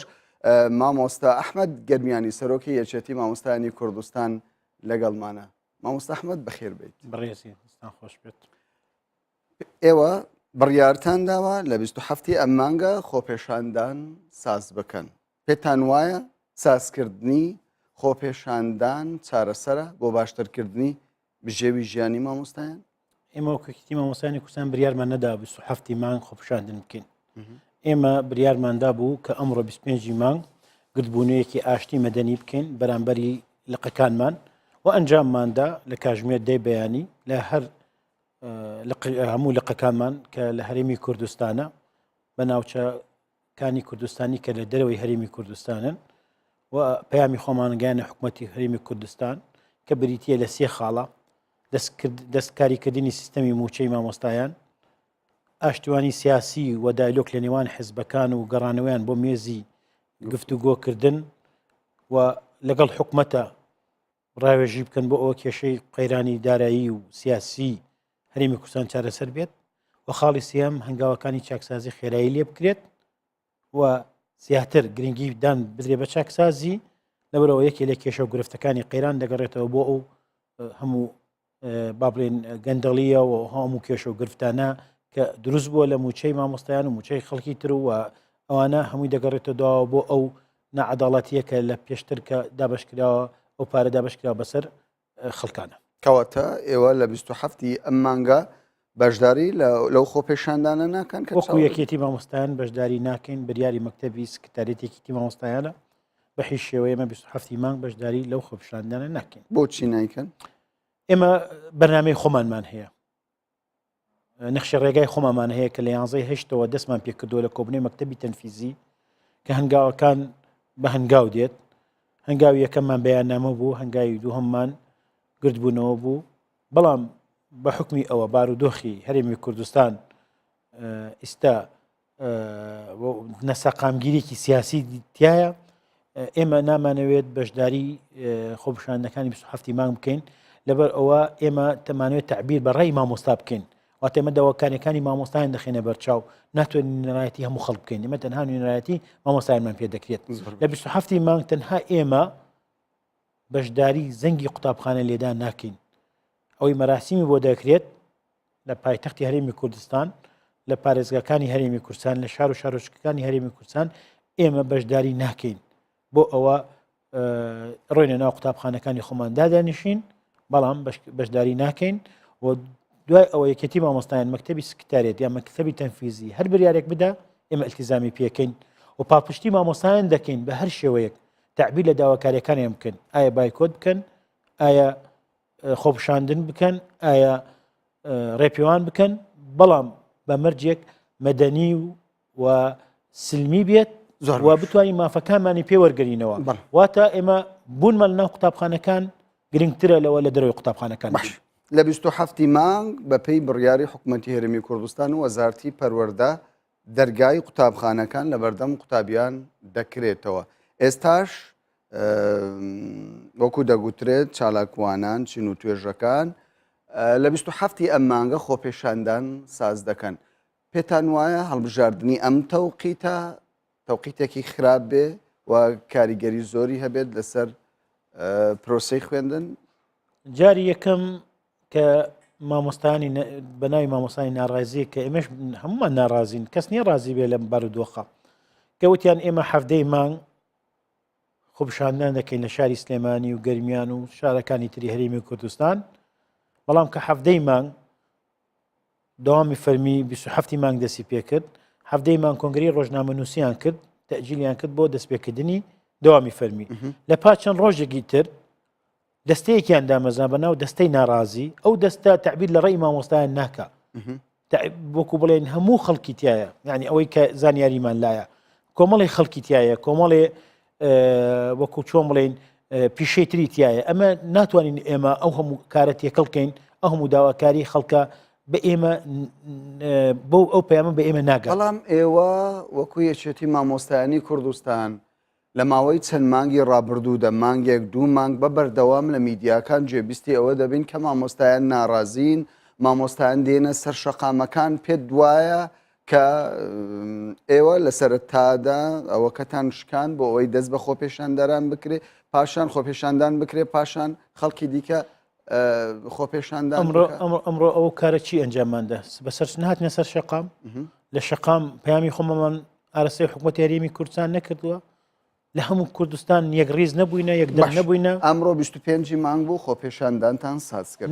مامۆستا ئەحمەد گەرمیانی سەرۆکی یەکێتی مامۆستایانی کوردستان لەگەڵمانە. مامۆستا ئەحمەد بەخێر بێیت. بەڕێزی دەستان خۆش بێت. ئێوە بڕیارتان داوە لە 27 ئەم مانگە خۆپێشاندان ساز بکەن. پێتان وایە سازکردنی خۆپێشاندان چارەسەرە بۆ باشترکردنی بژێوی ژیانی مامۆستایان؟ ئێمە وەک یەکێتی مامۆستایانی کوردستان بریارمان نەدا 27 مانگ خۆپیشاندن بکەین. ئێمە بریارماندا بوو کە ئەمڕۆ 25 مانگ گردبوونەیەکی ئاشتی مەدەنی بکەین بەرامبەری لقەکانمان و ئەنجامماندا لە کاژمێر دەی بەیانی لە هەر هەموو لقەکانمان کە لە هەرێمی کوردستانە بە ناوچەکانی کوردستانی کە لە دەرەوەی هەرێمی کوردستانن و پەیامی خۆمانگەیانە حکوومەتی هەرێمی کوردستان کە بریتە لە سێ خاڵە دەستکاریکردنی سیستەمی موچەی مامۆستایان ئاشتیوانی سیاسی و دایلۆک لە نێوان حزبەکان و گەڕانەوەیان بۆ مێزی گفتوگۆکردن و لەگەڵ حکومەتە ڕاوێژی بکەن بۆ ئەوە کێشەی قەیرانی دارایی و سیاسی هەرێمی کوردستان چارەسەر بێت و خاڵی سێم هەنگاوەکانی چاکسازی خێرایی لێ بکرێت و زیاتر گرنگی دان بدرێ بە چاکسازی لەبەرەوە یەکێ لە کێشە و گرفتەکانی قەیران دەگەڕێتەوە بۆ ئەو هەموو با بڵێن گەندەڵیە و هەموو کێشە و گرفتانە کە دروست بووە لە موچەی مامۆستایان و موچەی خەڵکی تر و ئەوانە هەمووی دەگەڕێتە داوە بۆ ئەو نەعاداڵەتیە کە لە پێشتر کە دابشکراوە ئەو پارە دابشکرا بەسەر خەڵکانە. کەواتە ئێوە لە 27 ی ئەم مانگە بەشداری لەو خۆپێشاندانە ناکەن کە وەکو یەکێتی مامۆستایان بەشداری ناکەین بریاری مەکتەبی سکرتاریەتی یەکێتی مامۆستایانە بە هیچ شێوەیە ئێمە 27 مانگ بەشداری لەو خۆپیشاندانە ناکەین. بۆچی نایکەن؟ ئێمە بەرنامەی خۆمانمان هەیە نەخشە ڕێگای خۆمامان هەیە کە لە یانزەی هەشتەوە دەستمان پێکردووە لە کۆبنەی مەکتتەبی تەنفیزی کە هەنگاوەکان بە هەنگاو دێت هەنگاوی یەکەممان بەیاننامە بوو هەنگاوی دووهەممان گردبوونەوە بوو بەڵام بە حکمی ئەوە بارودۆخی هەرێمی کوردستان ئیستا نەسەقامگیرێکی سیاسی تایە ئێمە نامانەوێت بەشداری خۆپشاندەکانی 27 مانگ بکەین لەبەر ئەوە ئێمە تەمانوێت تعبیر بە ڕێی مامۆستا بکەین واتە ئێمە داواکاریەکانی مامۆستایان دەخێنە بەرچاو ناتوانین نوێنەرایەتی هەموو خەڵک بکەین ئێمە تەنها نوێنەرایەتی مامۆستایانمان پێ دەکرێت لە 27 مانگ تەنها ئێمە بەشداری زەنگی قوتابخانە لێدان ناکەین ئەوەی مەراسیمی بۆ دەکرێت لە پایتەختی هەرێمی کوردستان لە پارێزگاکانی هەرێمی کوردستان لە شار و شارۆچکەکانی هەرێمی کوردستان ئێمە بەشداری ناکەین بۆ ئەوە ڕۆینە ناو قوتابخانەکانی خۆمان دادەنیشین بەڵام بەشداری ناکەین و دوای ئەوە یەکێتی مامۆستایان مەکتتەبی سکتارێت یا مەکتتەبی تەنفیزی هەر بریارێک بدا ئێمە التزامی پێکەین و پاڵپشتی مامۆستایان دەکەین بە هەر شێوەیەک تعبیر لە داواکاریەکانیان بکەن ئایا بایکۆت بکەن ئایا خۆپشاندن بکەن ئایا ڕێپێوان بکەن بەڵام بە مەرجێک مەدەنی و و سلمی بێت زۆر و بتوانین مافەکانمانی پێ وەرگرینەوە واتە ئێمە بوونمان ناو قوتابخانەکان گرنگترە لەوە لە دەرەوەی قوتابخانەکان باش لە 27 مانگ بەپێی بڕیاری حکوومەتی هەرێمی کوردستان و وەزارتی پەروەردە دەرگای قوتابخانەکان لە بەردەم قوتابیان دەکرێتەوە ئێستاش وەکو دەگوترێت چالاکوانان چین و توێژەکان لە 27 ئەم مانگە خۆپێشاندان ساز دەکەن پێتان وایە هەڵبژاردنی ئەم تەوقیتە تەوقیتێکی خراپ بێ و کاریگەری زۆری هەبێت لەسەر پرۆسەی خوێندن؟ جاری یەکەم کە مامۆستانی بە ناوی مامۆستانی ناڕازیە کە ئێمەش هەمومان ناڕازین کەس نییە ڕازی بێ لەم بارودۆخە کە وتیان ئێمە حەفتەی مانگ خۆپیشاندان دەکەین لە شاری سلێمانی و گەرمیان و شارەکانی تری هەرێمی کوردستان بەڵام کە حەفتەی مانگ دەوامی فەرمی 27 مانگ دەستی پێکرد هەفتەی مانگ کۆنگری ڕۆژنامەنووسیان کرد تەجیلیان کرد بۆ دەستپێکردنی دەوامی فەرمی لە پاش چەند ڕۆژێکی تر دەستەیەکیان دامەزرا بە ناو دەستەی ناڕازی ئەو دەستە تعبیر لە ڕێی مامۆستایان ناکە وەکو بڵێن هەموو خەڵکی تایە یعنی ئەوەی کە زانیاریمان لایە کۆمەڵی خەڵکی تایە کۆمەڵێ وەکو چۆن بڵێن پیشەی تری تایە ئەمە ناتوانین ئێمە ئەو هەموو کارە تێکەڵکەین ئەو هەموو داواکاری خەڵکە بە ئێمە بۆ ئەو پەیامە بە ئێمە ناگە بەڵام ئێوە وەکو یەکێتی مامۆستایانی کوردستان لە ماوەی چەند مانگی ڕابردوودا، مانگێک دوو مانگ بە بەردەوام لە میدیاکان گوێبیستی ئەوە دەبین کە مامۆستایان ناڕازین، مامۆستایان دێنە سەر شەقامەکان، پێت وایە کە ئێوە لە سەرەتادا ئەوەکەتان شکاند بۆ ئەوەی دەست بە خۆپێشاندەران بکرێ، پاشان خۆپێشاندان بکرێ، پاشان خەڵکی دیکە. خۆپێشاندان ئەمڕۆ ئەمڕۆ ئەو کارە چی ئەنجامماندا بەسەر نهاتنە سەر شەقام لە شەقام پەیامی خۆمەمان ئارەسەی حکوومەت هەرێمی کوردستان نەکردووە لە هەموو کوردستان یەک ڕیز نەبووینە یەک دەنگ نەبووینە. ئەمڕۆ 25 مانگ بوو خۆپێشاندانتان ساز کرد.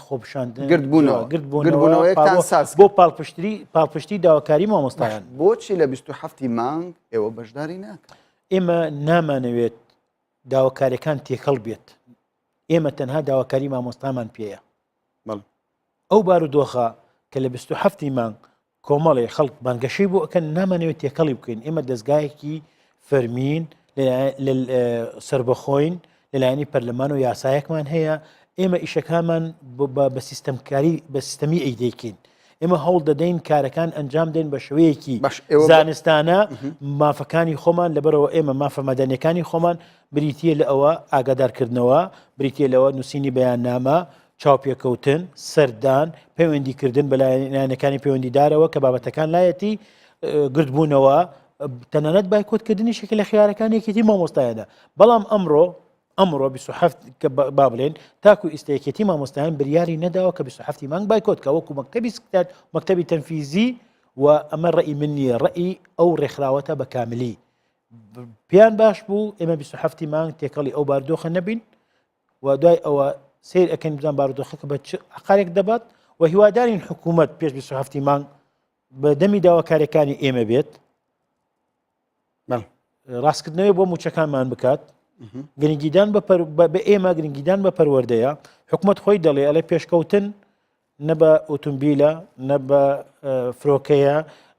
خۆپیشاندن گردبوونەوە گردبوونەوەیەکتان ساز بۆ پاڵپشتری پاڵپشتی داواکاری مامۆستایان. بۆچی لە 27 مانگ ئێوە بەشداری ناکەن؟ ئێمە نامانەوێت داواکاریەکان تێکەڵ بێت ئێمە تەنها داواکاری مامۆستامان پێیە. ئەو بارودۆخە کە لە 27 مانگ کۆمەڵێ خەڵک بانگەشەی بۆ ئەکەن نامانەوێت تێکەڵی بکەین ئێمە دەستگایەکی فەرمین سربەخۆین لەلایەنی پەرلەمان و یاسایەکمان هەیە ئێمە ئیشەکانمان بە سیستەمکاری بە سیستەمی ئەی دەیکەین ئێمە هەوڵ دەدەین کارەکان ئەنجام دەین بە شێوەیەکی زانستانە مافەکانی خۆمان لەبەرەوە ئێمە مافە مەدەنیەکانی خۆمان بریتە لە ئەوە ئاگادارکردنەوە بریتە لەوە نووسینی بەیاننامە چاوپێکەوتن، سەردان، پەیوەندیکردن بە لایەنەکانی پەیوەندیدارەوە کە بابەتەکان لایەتی، گردبوونەوە، تەنانەت بایکۆتکردنیش یەکێک لە خیارەکانی یەکێتی مامۆستایانە. بەڵام ئەمڕۆ ئەمڕۆ 27 کە با بڵێن تاکو ئیستا یەکێتی مامۆستایان بریاری نەداوە کە 27 مانگ بایکۆت کە وەکو مەکتەبی سکتات مەکتەبی تەنفیزی و ئەمە ڕئی من نییە ڕئی ئەو ڕێکخراوەتە بە کاملی پێیان باش بوو ئێمە 27 مانگ تێکەڵی ئەو باردۆخە نەبین و دوای ئەوە سیر ئەەکەین بزان بارودۆخەکە بە چ عقارێک دەبات و هیوادارین حکوومەت پێش 27 مانگ بە دەمی داواکاریەکانی ئێمە بێت ڕاستکردنەوەی بۆ موچەکانمان بکات گرنگیدان بە ئێمە گرنگیدان بە پەروەردەیە حکوومەت خۆی دەڵێ ئەڵێ پێشکەوتن نە بە ئۆتۆمبیلە، نە بە فرۆکەیە،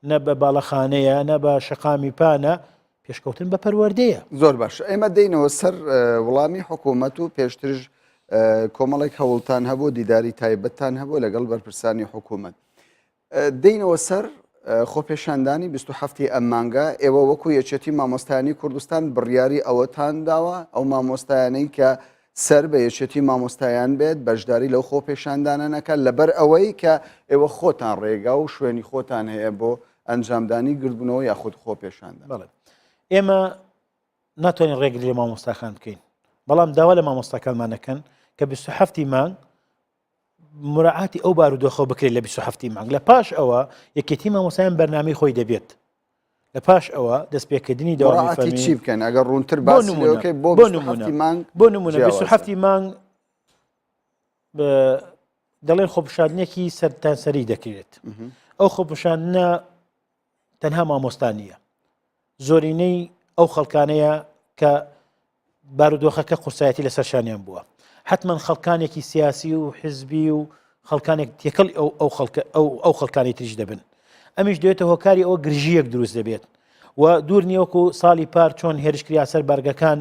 نە بە باڵەخانەیە، نە بە شەقامی پانە، پێشکەوتن بە پەروەردەیە. زۆر باش ئێمە دێینەوە سەر وڵامی حکوومەت و پێشترش کۆمەڵێک هەوڵتان هەبوو دیداری تایبەتتان هەبوو لەگەڵ بەرپرسانی حکوومەت. دێینەوە سەر خۆپێشاندانی 27 ئەم مانگە ئێوە وەکو یەکێتی مامۆستایانی کوردستان بڕیاری ئەوەتان داوە ئەو مامۆستایانەی کە سەر بە یەکێتی مامۆستایان بێت بەشداری لەو خۆپێشاندانە نەکات لەبەر ئەوەی کە ئێوە خۆتان ڕێگا و شوێنی خۆتان هەیە بۆ ئەنجامدانی گردبوونەوە یاخود خۆپێشاندان. بەڵێ ئێمە ناتوانین ڕێگری لە مامۆستاکان بکەین بەڵام داوا لە مامۆستاکانمان دەکەن کە 27 مانگ مراعاتی ئەو بارودۆخە بکرێت لە 27 مانگ لە پاش ئەوە یەکێتی مامۆستایان بەرنامەی خۆی دەبێت لە پاش ئەوە دەستپێکردنی دەوامی فەرمی چی بکەن ئەگەر ڕوونتر باس لێ بۆ بۆ نمونە مانگ بۆ نمونە 27 مانگ دەڵێن خۆپشاندنێکی سەرتانسەری دەکرێت ئەو خۆپشاندنە تەنها مامۆستا نییە زۆرینەی ئەو خەڵکانەیە کە بارودۆخەکە قورسایەتی لەسەر شانیان بووە حتمما خەڵکانێکی سیاسی و حزبی و خەڵکانێک تێکەڵ ئەو ئەو خەڵکە ئەو ئەو خەڵکانی تریش دەبن ئەمیش دێتە هۆکاری ئەوە گرژیەک دروست دەبێت و دوور نیوەکو ساڵی پار چۆن هێرش کریا سەر بارگەکان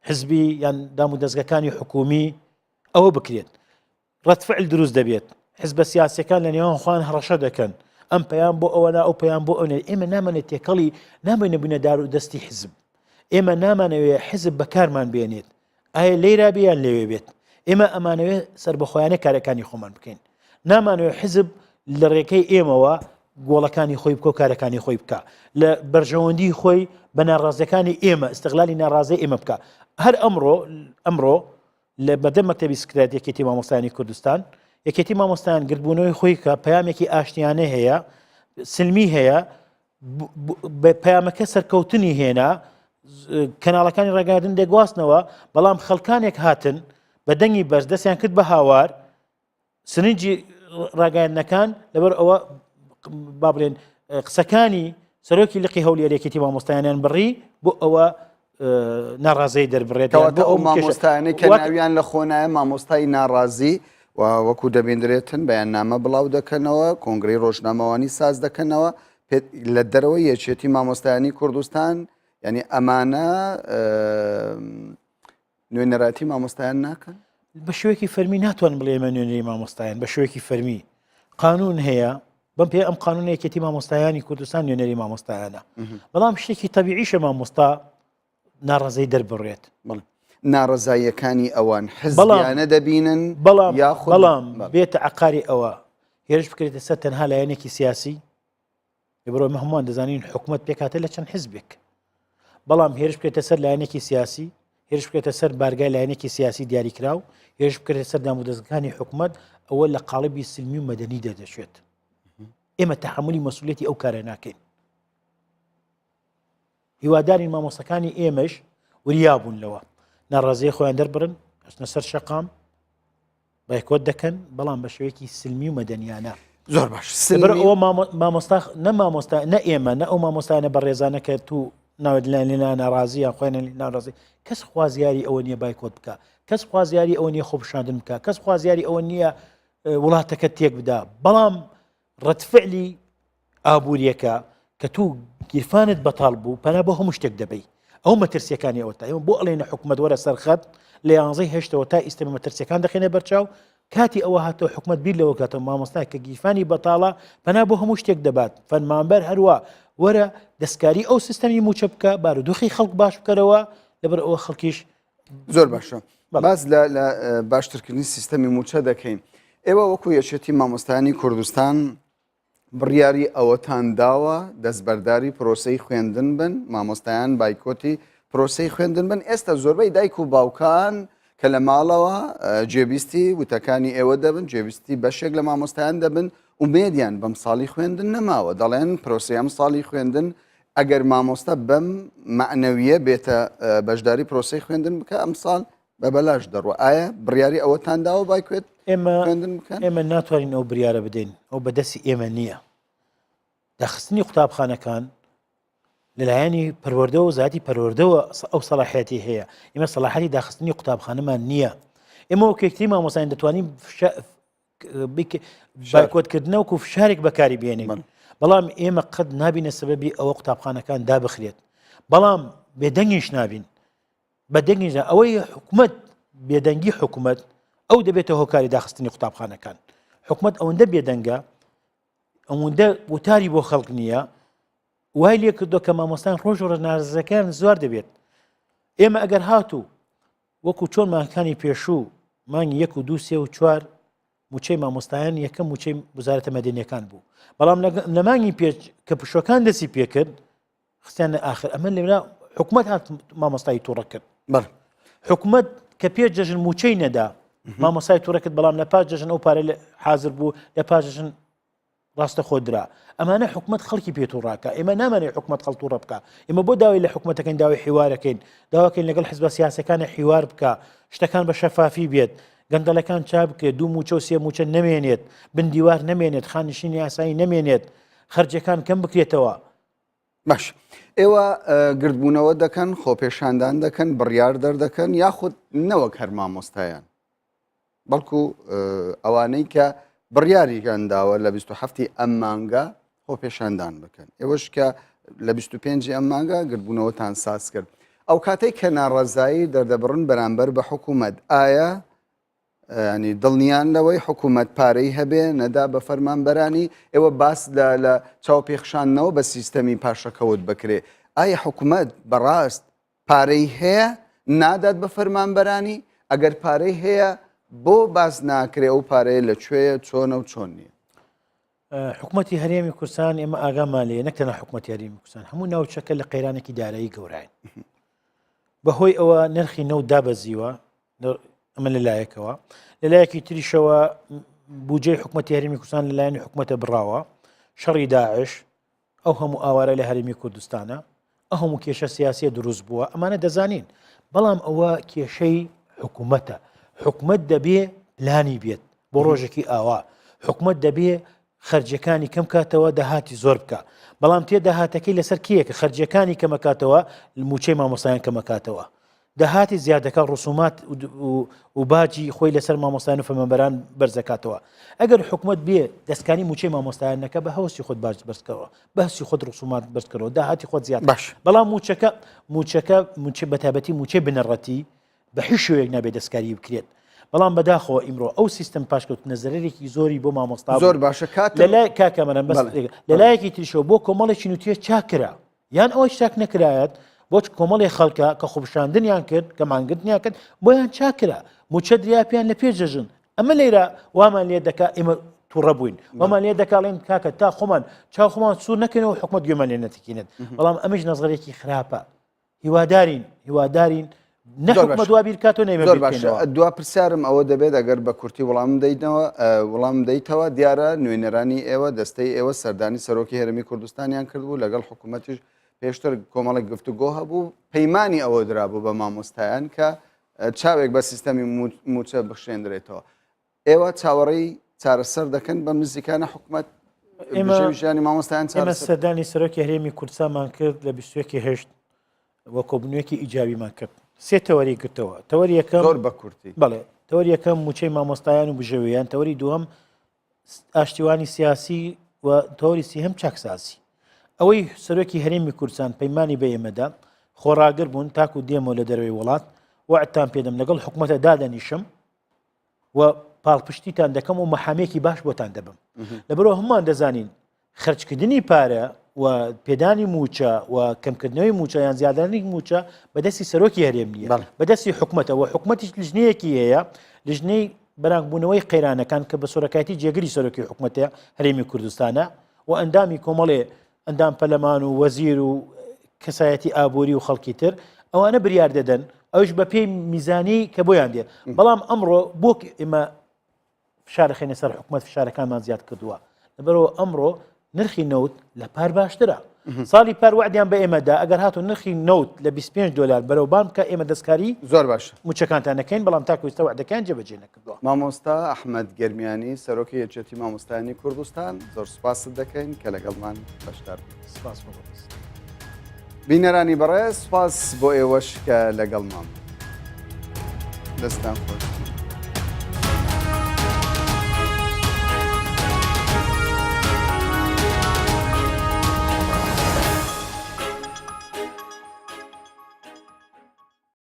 حزبی یان دام و دەستگەکانی حکومی ئەوە بکرێت ڕەد فعل دروست دەبێت، حزبە سیاسیەکان لە نێوان خۆیان هەڕەشە دەکەن، ئەم پەیام بۆ ئەوەنا ئەو پەیام بۆ ئەونێ، ئێمە نامانێت تێکەڵی نامەوێت نەبووینە دار و دەستی حزب، ئێمە نامانەوێ حزب بەکارمان بێنێت، ئایا لێرا بێ یان لەوێ بێت، ئێمە ئەمانەوێ سەربەخۆیانە کارەکانی خۆمان بکەین، نامانەوێ حزب لە ڕێکەی ئێمەوە گۆڵەکانی خۆی بکە و کارەکانی خۆی بکە لە بەرژەوەندی خۆی بە ناڕازیەکانی ئێمە ئیستغلالی ناڕازی ئێمە بکە هەر ئەمڕۆ ئەمڕۆ لە بەردەم مەکتەبی سکرتاریەتی یەکێتی مامۆستایانی کوردستان یەکێتی مامۆستایان گردبوونەوەی خۆی کە پەیامێکی ئاشتیانە هەیە سلمی هەیە پەیامەکە سەرکەوتنی هێنا کەناڵەکانی ڕێگادن دەگواستنەوە بەڵام خەڵکانێک هاتن بە دەنگی بەرز دەستیان کرد بە هاوار سرنجی ڕاگەیاندنەکان لەبەر ئەوە با بڵێن قسەکانی سەرۆکی لقی هەولێر یەکێتی مامۆستایانیان بڕی بۆ ئەوە ناڕازەی دەربڕێت بۆ ئەو مامۆستایانەی کە ناویان لە خۆنایە مامۆستای ناڕازی و وەکو دەبیندرێتن بەیاننامە بڵاو دەکەنەوە کۆنگری ڕۆژنامەوانی ساز دەکەنەوە لە دەرەوەی یەکێتی مامۆستایانی کوردستان یعنی ئەمانە نوێنەرایەتی مامۆستایان ناکەن؟ بە شێوەیەکی فەرمی ناتوان بڵێ ئێمە نوێنەری مامۆستایان بە شێوەیەکی فەرمی قانون هەیە بەم پێ ئەم قانون یەکێتی مامۆستایانی کوردستان نوێنەری مامۆستایانە بەڵام شتێکی تەبیعیشە مامۆستا ناڕازەی دەربڕێت بەڵێ ناڕەزاییەکانی ئەوان حزبیانە دەبینن بەڵام یاخود بەڵام بێتە عقاری ئەوە هێرش بکرێتە سەر تەنها لایەنێکی سیاسی لەبەرئەوە ئێمە هەمووان دەزانین حکومەت پێکهاتە لە چەند حزبێک بەڵام هێرش بکرێتە سەر لایەنێکی سیاسی هێرش بکرێتە سەر بارگای لایەنێکی سیاسی دیاریکراو، هێرش بکرێتە سەر دامودەزگەکانی حکومەت، ئەوە لە قاڵبی سلمی و مەدەنی دەردەچێت. ئێمە تەحەمولی مەسئولیەتی ئەو کارە ناکەین. هیوادارین مامۆستاکانی ئێمەش وریا بوون لەوە ناڕازیی خۆیان دەربڕن، ئەچنە سەر شەقام، بایکۆت دەکەن بەڵام بە شێوەیەکی سلمی و مەدەنیانە. زۆر باش لەبەر ئەوە مامۆستا نە مامۆستا نە ئێمە نە ئەو مامۆستانە بەڕێزانە کە تو ناوت لە لێنا ناڕازی یان خۆیان لێ ناڕازی کەس خوازیاری ئەوە نییە بایکۆت بکە کەس خوازیاری ئەوە نییە خۆپیشاندن بکە کەس خوازیاری ئەوە نییە وڵاتەکە تێک بدا بەڵام ڕەتفعلی ئابووریەکە کە تو گیرفانت بەتاڵ بوو پەنا بۆ هەموو شتێک دەبەی ئەو مەترسیەکانی ئەوە تا ئێمە بۆ ئەڵێنە حکومەت وەرە سەرخەت لە یانزەی هەشتەوە تا ئیستە مەترسیەکان دەخێنە بەرچاو کاتی ئەوە هاتەوە حکومەت بیر لەوە کاتەوە مامۆستا کە گیرفانی بەتاڵە پەنا بۆ هەموو شتێک دەبات فەرمانبەر هەروە وەرە دەستکاری ئەو سیستەمی موچە بکە بارودۆخی خەڵک باش بکەرەوە لەبەر ئەوە خەڵکیش زۆر باشە باس لە باشترکردنی سیستەمی موچە دەکەین ئێوە وەکو یەکێتی مامۆستایانی کوردستان بڕیاری ئەوەتان داوە دەستبەرداری پرۆسەی خوێندن بن، مامۆستایان بایکۆتی پرۆسەی خوێندن بن، ئێستا زۆربەی دایک و باوکان کە لە ماڵەوە جێبیستی وتەکانی ئێوە دەبن، جێبیستی بەشێک لە مامۆستایان دەبن، ئومێدیان بەم ساڵی خوێندن نەماوە، دەڵێن پرۆسەی ئەم ساڵی خوێندن ئەگەر مامۆستا بەم مەعنەویە بێتە بەشداری پرۆسەی خوێندن بکە ئەمساڵ بە بەلاش دەڕوا ئایا بڕیاری ئەوەتان داوە بایکۆت ئێمە خوێندن بکەن؟ ئێمە ناتوانین ئەو بریارە بدەین ئەو بەدەستی ئێمە نییە داخستنی قوتابخانەکان لەلایەنی پەروەردە و زاتی پەروەردەوە ئەو سەلاحیەتی هەیە ئێمە سەلاحەتی داخستنی قوتابخانەمان نییە ئێمە وەک یەکتری مامۆستایان دەتوانین بایکۆتکردنە وەکو فشارێک بەکاری بێنین بەڵام ئێمە قەت نابینە سەبەبی ئەوە قوتابخانەکان دابخرێت بەڵام بێدەنگیش نابین بە دەنگیش نا ئەوەی حکومەت بێدەنگی حکومەت ئەو دەبێتە هۆکاری داخستنی قوتابخانەکان حکومەت ئەوەندە بێدەنگە ئەوەندە وتاری بۆ خەڵک نییە وای لێ کردو کە مامۆستان ڕۆژ و ڕژنارزەکان زۆر دەبێت ئێمە ئەگەر هاتوو وەکو چۆن مانگەکانی پێشوو مانگی یەک و دوو سێ و چوار موچەی مامۆستایان یەکەم موچەی وزارەتە مەدەنیەکان بوو بەڵام لە مانگی پێش کە پشوەکان دەستی پێکرد خستیانە ئاخر ئەمە لێرا حکومەت هات مامۆستای تووڕە کرد بەڵێ حکومەت کە پێش جەژن موچەی نەدا مامۆستای تووڕە کرد بەڵام لە پاش جەژن ئەو پارە حاضر بوو لە پاش جەژن ڕاستە خۆ درا ئەمانە حکومەت خەڵکی پێ تووڕاکە ئێمە نامانێت حکومەت خەڵ تووڕە بکە ئێمە بۆ داوای لە حکومەتەکەین داوای حیوارەکەین داواکەین لەگەڵ حزبە سیاسەکانە حیوار بکە شتەکان بە شەفافی بێت گەندەڵەکان چا بکرێت دوو موچە و سێ موچە نەمێنێت بندیوار نەمێنێت خانشین یاسایی نەمێنێت خەرجەکان کەم بکرێتەوە باش ئێوە گردبوونەوە دەکەن خۆپێشاندان دەکەن بڕیار دەردەکەن یاخود نەوەک هەر مامۆستایان بەڵکو ئەوانەی کە بڕیاریان داوە لە 27 ئەم مانگە خۆپێشاندان بکەن ئێوەش کە لە 25 ئەم مانگە گردبوونەوەتان ساز کرد ئەو کاتێک کە ناڕەزایی دەردەبڕن بەرامبەر بە حکوومەت ئایا ینی دڵنیان لەوەی حکوومەت پارەی هەبێ نەدا بە فەرمانبەرانی ئێوە باس لە لە چاوپێخشاندنەوە بە سیستەمی پاشەکەوت بکرێ ئایا حکوومەت بەڕاست پارەی هەیە نادات بە فەرمانبەرانی ئەگەر پارەی هەیە بۆ باس ناکرێ ئەو پارەیە لە کوێیە چۆنە و چۆن نییە؟ حکوومەتی هەرێمی کوردستان ئێمە ئاگامان لێ نەک تەنها حکوومەتی هەرێمی کوردستان هەموو ناوچەکە لە قەیرانێکی دارایی گەوراین بەهۆی ئەوە نرخی نەوت دابەزیوە ئەمە لەلایەکەوە لەلایەکی تریشەوە بجێ حکوومەتی هەرێمی کوردستان لەلایەن حکوومەتە بڕاوە شەڕی داعش ئەو هەموو ئاوارە لە هەرێمی کوردستانە ئەو هەموو کێشە سیاسیە دروست بووە ئەمانە دەزانین بەڵام ئەوە کێشەی حکوومەتە حکومت دەبێ پلانی بێت بۆ ڕۆژێکی ئاوا حکومت دەبێ خەرجیەکانی کەم کاتەوە داهاتی زۆر بکە بەڵام تێ داهاتەکەی لەسەر کێیە کە خەرجیەکانی کەمەکاتەوە موچەی مامۆستایان کەمەکاتەوە داهاتی زیادەکە ڕسومات و باجی خۆی لەسەر مامۆستایان و فەرمانبەران بەرزەکاتەوە ئەگەر حکومت بێ دەستکاری موچەی مامۆستایان نەکە بە هەوسی خۆت باج بەرزکەوە بەسی خۆت ڕسومات بەرزکەرەوە داهاتی خۆت زیاد باش بەڵام موچەکە موچەکە موچە بەتابەتی موچەی بنەڕەتی بە هیچ شێوەیەک نابێت دەستکاری بکرێت بەڵام بەداخەوە ئیمڕۆ ئەو سیستم پاشکەوتنە زەرەرێکی زۆری بۆ مامۆستا زۆر باشە کات لەلای کاکەمەرم بەس لەلایەکی تریشەوە بۆ کۆمەڵێکی نوتیە چاکرا یان ئەوەی چاک نەکرایەت بۆ کۆمەڵی خەڵکە کە خۆپشاندنیان کرد کە مانگرتنیان کرد بۆیان چاکرا موچە دریا پێیان لە پێش جەژن ئەمە لێرە وامان لێ دەکا ئێمە تووڕە بووین وامان لێ دەکاڵێن کاکە تا خۆمان چاو خۆمان سوور نەکەینەوە حکومت گوێمان لێ نەتکینێت بەڵام ئەمەش نەزەرێکی خراپە هیوادارین هیوادارین نە حکومەت وا بیر کاتەوە نە ئێمە زۆر بیر باشە بکەینەوە. دوا پرسیارم ئەوە دەبێت ئەگەر بە کورتی وڵامم دەیتەوە وڵام دەیتەوە دیارە نوێنەرانی ئێوە دەستەی ئێوە سەردانی سەرۆکی هەرێمی کوردستانیان کردبوو لەگەڵ حکوومەتیش پێشتر کۆمەڵێک گفتوگۆ هەبوو پەیمانی ئەوە درابوو بە مامۆستایان کە چاوێک بە سیستەمی مووچە بخشێندرێتەوە ئێوە چاوەڕێی چارەسەر دەکەن بەم نزیکانە حکومەت ئێمە ژیانی مامۆستایان ئێمە سەردانی سەرۆکی هەرێمی کوردستانمان کرد لە 21 هەشت و کۆبنوێکی ئیجابیمان کرد سێ تەوەری گرتەوە تەوەری یەکەم زۆر بە کورتی بەڵێ تەوەری یەکەم موچەی مامۆستایان و بژێویان تەوەری دووەم ئاشتیوانی سیاسی و تەوەری سێهەم چاکسازی ئەوەی سەرۆکی هەرێمی کوردستان پەیمانی بە ئێمەدا خۆڕاگر بوون تاکو دێمەوە لە دەرەوەی وڵات وەعدتان پێدەم لەگەڵ حکوومەتە دادەنیشم و پاڵپشتیتان دەکەم و مەحامێکی باش بۆتان دەبم لەبەرەوە هەمووان دەزانین خرجکردنی پارە و پێدانی موچە و کەمکردنەوەی موچە یان زیادانی موچە بەدەستی سەرۆکی هەرێم نییە بەدەستی حکومەتەوە حکومەتیش لژنەیەکی هەیە لژنەی بەرانبوونەوەی قەیرانەکان کە بە سۆرەکایەتی جێگری سەرۆکی حکوومەتە هەرێمی کوردستانە و ئەندامی کۆمەڵێ ئەندام پەرلەمان و وەزیر و کەسایەتی ئابووری و خەڵکی تر ئەوانە بریار دەدەن ئەوش بە پێی میزانی کە بۆیان دێ بەڵام ئەمڕۆ بۆ ئێمە فشار دەخەینە سەر حکومەت فشارەکانمان زیاد کردووە لەبەرەوە ئەمڕۆ نرخی نەوت لە پار باشترە ساڵی پار وعدیان بە ئێمەدا ئەگەر هاتو نرخی نەوت لە 25 دلار بەرەو بان بکە ئێمە دەستکاری زۆر باش موچەکانتان نەکەین بەڵام تاکو ئێستا وعدەکان جێبەجێ نەکردووە مامۆستا ئەحمەد گەرمیانی سەرۆکی یەکێتی مامۆستایانی کوردستان زۆر سپاست دەکەین کە لەگەڵمان بەشدار بوویت. سپاس بۆ بەڕێز. بینەرانی بەڕێز سپاس بۆ ئێوەش کە لەگەڵمان بوون. دەستتان خۆش.